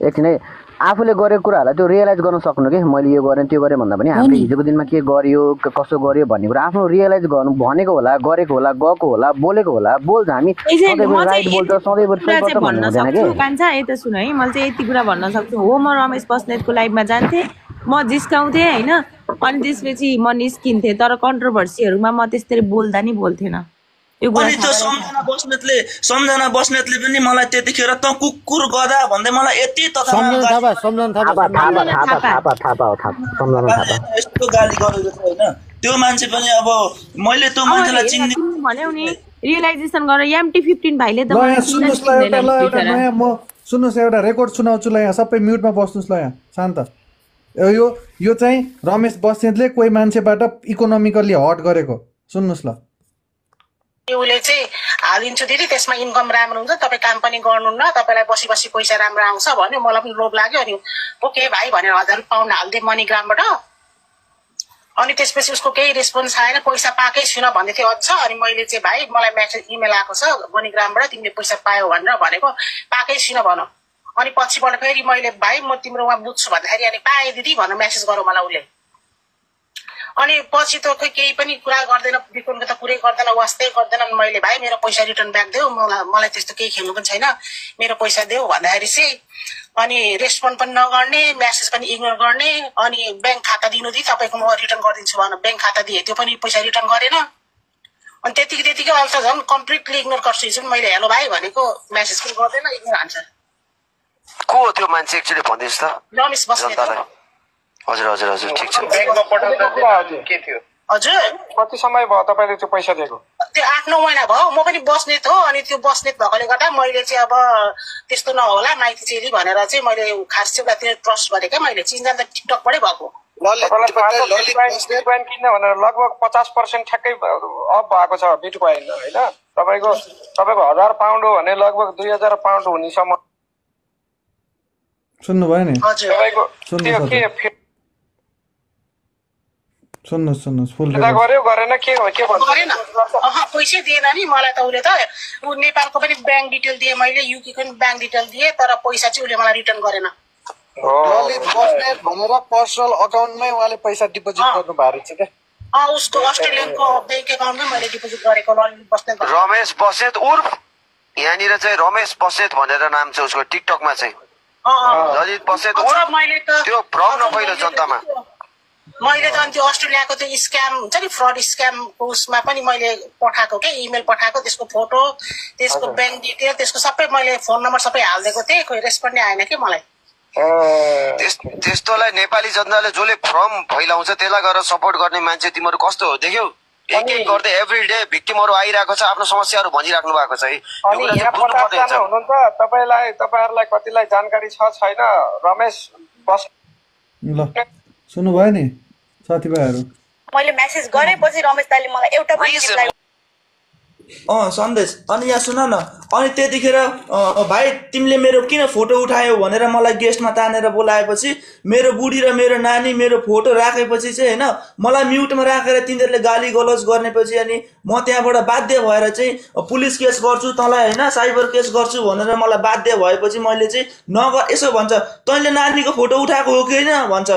एकछिन है आफूले गरेको कुराहरूलाई त्यो रियलाइज गर्न सक्नु कि मैले यो गरेँ त्यो गरेँ भन्दा पनि हामीले हिजोको दिनमा के गर्यो कसो गर्यो भन्ने कुरा आफ्नो रियलाइज गर्नु भनेको होला गरेको होला गएको होला बोलेको होला बोल्छ हामी राइट बोल्छ सधैँ भन्न सक्छु कान्छा यता सुन है मैले चाहिँ यति कुरा भन्न सक्छु हो म रमेश बस्नेतको लाइभमा जान्थेँ म जिस्काउँथेँ होइन अनि त्यसपछि म निस्किन्थेँ तर कन्ट्रोभर्सीहरूमा म त्यसरी बोल्दा नि बोल्थेन। अनि त्यो सम्झना बस्नेतले पनि मलाई त्यतिखेर त कुकुर गधा भन्दै मलाई यति यस्तो गाली गरेको छ होइन। त्यो मान्छे पनि अब मैले त्यो मान्छेलाई चिन्ने भन्यौ नि रियलाइजेसन गरेर MT15 भाइले त सुन्नुहोस् एउटा रेकर्ड सुनाउँछु ल यहाँ सबै म्युटमा बस्नुहोस् ल यहाँ शान्त। यो चाहिँ रमेश बस्नेतले कोही मान्छेबाट इकोनोमिकल्ली हट गरेको सुन्नुहोस् ल। उसले चाहिँ हालिदिन्छु दिदी त्यसमा इन्कम राम्रो हुन्छ तपाईँ काम पनि गर्नुहुन्न तपाईँलाई बसी बसी पैसा राम्रो आउँछ भन्यो मलाई पनि लोभ लाग्यो अनि ओके भाइ भनेर 1000 पाउन्ड हालिदिएँ मनीग्रामबाट। अनि त्यसपछि उसको केही रेस्पोन्स आएन पैसा पाएकै छुइनँ भन्दै थियो अझ। अनि मैले चाहिँ भाइ मलाई मेसेज इमेल आएको छ मनीग्रामबाट तिमीले पैसा पायौ भनेर भनेको पाएकै छुइनँ भन। अनि पछिबाट फेरि मैले भाइ म तिम्रो उहाँ बुझ्छु भन्दाखेरि अनि पाएँ दिदी भनेर मेसेज गरौँ मलाई उसले अनि पछि त खोइ केही पनि कुरा गर्दैन बिकुनको त कुरै गर्दैन वास्तै गर्दैन मैले भाइ मेरो पैसा रिटर्न ब्याक देऊ मलाई त्यस्तो केही खेल्नु पनि छैन मेरो पैसा देऊ भन्दाखेरि चाहिँ अनि रेस्पोन्ड पनि नगर्ने मेसेज पनि इग्नोर गर्ने अनि ब्याङ्क खाता दिनु दि तपाईँको म रिटर्न गरिदिन्छु भनेर ब्याङ्क खाता दिए त्यो पनि पैसा रिटर्न गरेन अनि त्यतिकै अहिले त झन् कम्प्लिटली इग्नोर गर्छु जुन मैले हेलो भाइ भनेको मेसेज पनि गर्दैन इग्नोर आन्सर को हो त्यो मान्छे एक्चुअली भनिदिनुहोस् त रमेश बस्नेत हजुर हजुर हजुर ठिक छ ब्याङ्कमा पठाउँदा कुरा के थियो हजुर कति समय भयो तपाईँले त्यो पैसा दिएको त्यो 8-9 महिना भयो म पनि बस्नेत हो अनि त्यो बस्नेत भएकोले गर्दा मैले चाहिँ अब त्यस्तो नहोला माइती चेली भनेर चाहिँ मैले खास चाहिँ त्यो ट्रस्ट गरेँ क्या मैले चिन्जान त टिकटकबाटै भएको बिटकोइन किन्न भनेर लगभग 50% ठ्याक्कै अफ भएको छ बिटकोइन होइन तपाईँको 1000 पाउन्ड हो भने लगभग 2000 पाउन्ड हुनेसम्म सुन्नुभयो नि तपाईँको सुन्नुहोस् फुल गर्यो गरेन के गरेन पैसै दिएन नि मलाई त उसले त ऊ नेपालको पनि ब्याङ्क डिटेल दिएँ मैले युके पनि ब्याङ्क डिटेल दिएँ तर पैसा चाहिँ उसले मलाई रिटर्न गरेन ललित बस्नेत भनेर पर्सनल अकाउन्टमै उहाँले पैसा डिपोजिट गर्नु भएको रहेछ क्या उसको अस्ट्रेलियनको ब्याङ्क एकाउन्टमै मैले डिपोजिट गरेको ललित बस्नेत रमेश बस्नेत उर्फ यहाँनिर चाहिँ रमेश बस्नेत भनेर नाम छ उसको टिकटकमा चाहिँ ललित बस्नेत त्यो भ्रम नफैलो जनतामा मैले त अनि त्यो अस्ट्रेलियाको त्यो स्क्याम हुन्छ नि फ्रड स्क्यामको उसमा पनि मैले पठाएको के इमेल पठाएको त्यसको फोटो त्यसको ब्याङ्क डिटेल त्यसको सबै मैले फोन नम्बर सबै हालिदिएको थिएँ कोही रेस्पोन्डै आएन कि मलाई त्यस्तोलाई नेपाली जनताले जसले भ्रम फैलाउँछ त्यसलाई गरेर सपोर्ट गर्ने मान्छे तिमीहरू कस्तो हो देख्यौ एक गर्दै एभ्री डे भिक्टिमहरू आइरहेको छ आफ्नो समस्याहरू भनिराख्नु भएको छ हुनुहुन्छ तपाईँहरूलाई कतिलाई जानकारी छ छैन रमेश बस ल सुन्नुभयो नि साथीभाइहरू मैले मेसेज गरेपछि रमेश दाइले मलाई एउटा पनि सन्देश अनि यहाँ सुन न अनि त्यतिखेर भाइ तिमीले मेरो किन फोटो उठायौ भनेर मलाई गेस्टमा तानेर बोलाएपछि मेरो बुढी र मेरो नानी मेरो फोटो राखेपछि चाहिँ होइन मलाई म्युटमा राखेर तिनीहरूले गाली गलौज गर्नेपछि अनि म त्यहाँबाट बाध्य भएर चाहिँ पुलिस केस गर्छु तँलाई होइन साइबर केस गर्छु भनेर मलाई बाध्य भएपछि मैले चाहिँ नगर यसो भन्छ तैँले नानीको फोटो उठाएको हो कि होइन भन्छ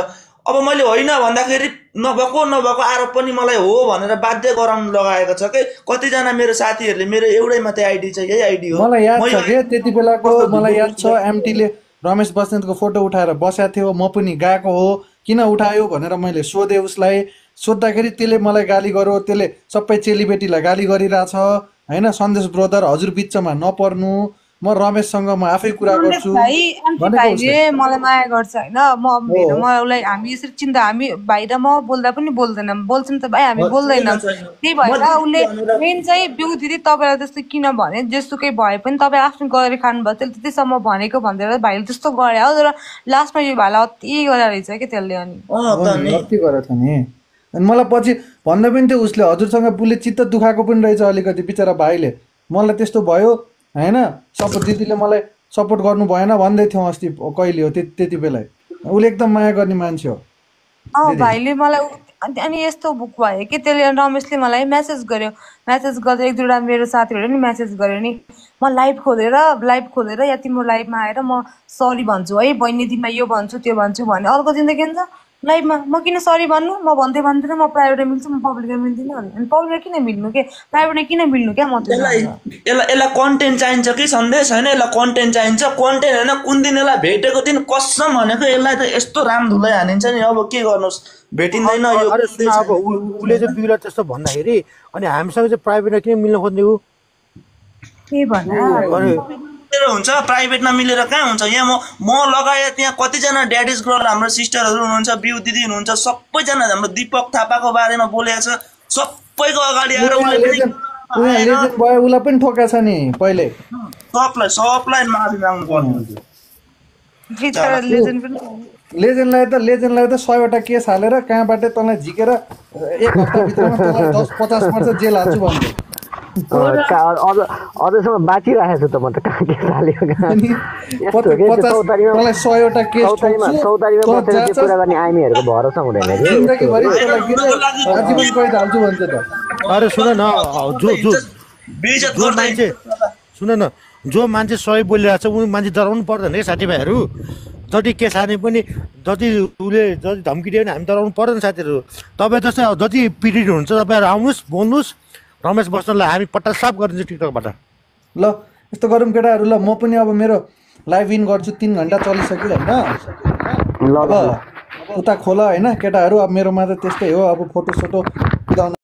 अब मैले होइन भन्दाखेरि नभएको आरोप पनि मलाई हो भनेर बाध्य गराउनु लगाएको छ कि कतिजना मेरो साथीहरूले मेरो एउटै मात्रै आइडी छ यही आइडी हो मलाई याद छ के त्यति बेलाको मलाई याद छ एमटीले रमेश बस्नेतको फोटो उठाएर बसेको थियो म पनि गएको हो किन उठायो भनेर मैले सोधेँ उसलाई सोद्धाखेरि त्यसले मलाई गाली गर्यो त्यसले सबै चेलीबेटीलाई गाली गरिरहेछ होइन सन्देश ब्रदर हजुर बिचमा नपर्नु म रमेशसँग म आफै कुरा गर्छु भाइले मलाई माया गर्छ होइन म उसलाई हामी यसरी चिन्ता हामी भाइ र म बोल्दा पनि बोल्दैनौँ बोल्छौँ त भाइ हामी बोल्दैनौँ त्यही भएर उसले मेन चाहिँ बिउ दिदी तपाईँलाई त्यस्तो किन भने जेसुकै भए पनि तपाईँ आफ्नो गरेर खानुभयो त्यसले त्यतिसम्म भनेको भन्दै भाइले त्यस्तो गरे हो तर लास्टमा यो भाइलाई अति गरेर रहेछ कि त्यसले अनि अति गरेछ नि अनि मलाई पछि भन्दा पनि त्यो उसले हजुरसँग बुले चित्त दुखाएको पनि रहेछ अलिकति बिचरा भाइले मलाई त्यस्तो भयो होइन सपोर्ट दिदीले मलाई सपोर्ट गर्नु भएन भन्दै थियौँ अस्ति कहिले हो त्यति बेला उसले एकदम माया गर्ने मान्छे हो भाइले मलाई अनि यस्तो बुक भयो कि त्यसले रमेशले मलाई मेसेज गर्यो मेसेज गर्दा एक दुईवटा मेरो साथीहरूले नि मेसेज गर्यो नि म लाइभ खोलेर या तिम्रो लाइभमा आएर म सरी भन्छु है बहिनी तिमीलाई यो भन्छु त्यो भन्छु भने अर्को जिन्दगी हुन्छ लाइभमा म किन सरी भन्नु म भन्दैन म प्राइभेटमा मिल्छु म पब्लिकमा मिल्दिनँ अनि पब्लिकमा किन मिल्नु के प्राइभेटमा किन मिल्नु क्या म यसलाई कन्टेन्ट चाहिन्छ कि सन्देश होइन यसलाई कन्टेन्ट चाहिन्छ कन्टेन्ट होइन कुन दिन यसलाई भेटेको दिन कसम भनेको यसलाई त यस्तो राम धुलै हानिन्छ नि अब के गर्नुहोस् भेटिँदैन यो अब उसले चाहिँ बिउला त्यस्तो भन्दाखेरि अनि हामीसँग चाहिँ प्राइभेटमा किन मिल्न खोज्ने हो के भन्नु हुन्छ प्राइभेटमा मिलेर कहाँ हुन्छ यहाँ म लगायत यहाँ कतिजना ड्याडिज गर्ल हाम्रो सिस्टरहरू हुनुहुन्छ बिउ दिदी हुनुहुन्छ सबैजना हाम्रो दिपक थापाको बारेमा बोलेको छ सबैको अगाडि आएर उसलाई पनि ठोका छ नि पहिले सबलाई माफी माग्नु पर्ने लेजेन्डलाई त 100वटा केस हालेर कहाँबाट तँलाई झिकेर एक हप्ताभित्रमा तँलाई 10-50 वर्ष जेल हाल्छु भन्दै अझसम्म बाँचिरहेको छु त म त कहाँ के हाल्यो कुरा गर्ने आइमीहरूको भरोसा हुँदैन अरे सुन न सुन न जो मान्छे सही बोलिरहेको छ ऊ मान्छे डराउनु पर्दैन है साथीभाइहरू। जति केस हाने पनि जति उसले जति धम्की दियो भने हामी डराउनु पर्दैन साथीहरू। तपाईँ जस्तै जति पीडित हुनुहुन्छ तपाईँहरू आउनुहोस् बोल्नुहोस्, रमेश बस्नेतलाई हामी पट्टा साफ गरिदिन्छौँ टिकटकबाट। ल यस्तो गरौँ केटाहरू, ल म पनि अब मेरो लाइभ इन गर्छु, 3 घन्टा चलिसक्यो होइन। अब उता खोला होइन केटाहरू, अब मेरोमा त त्यस्तै हो, अब फोटो सोटो कुदाउनु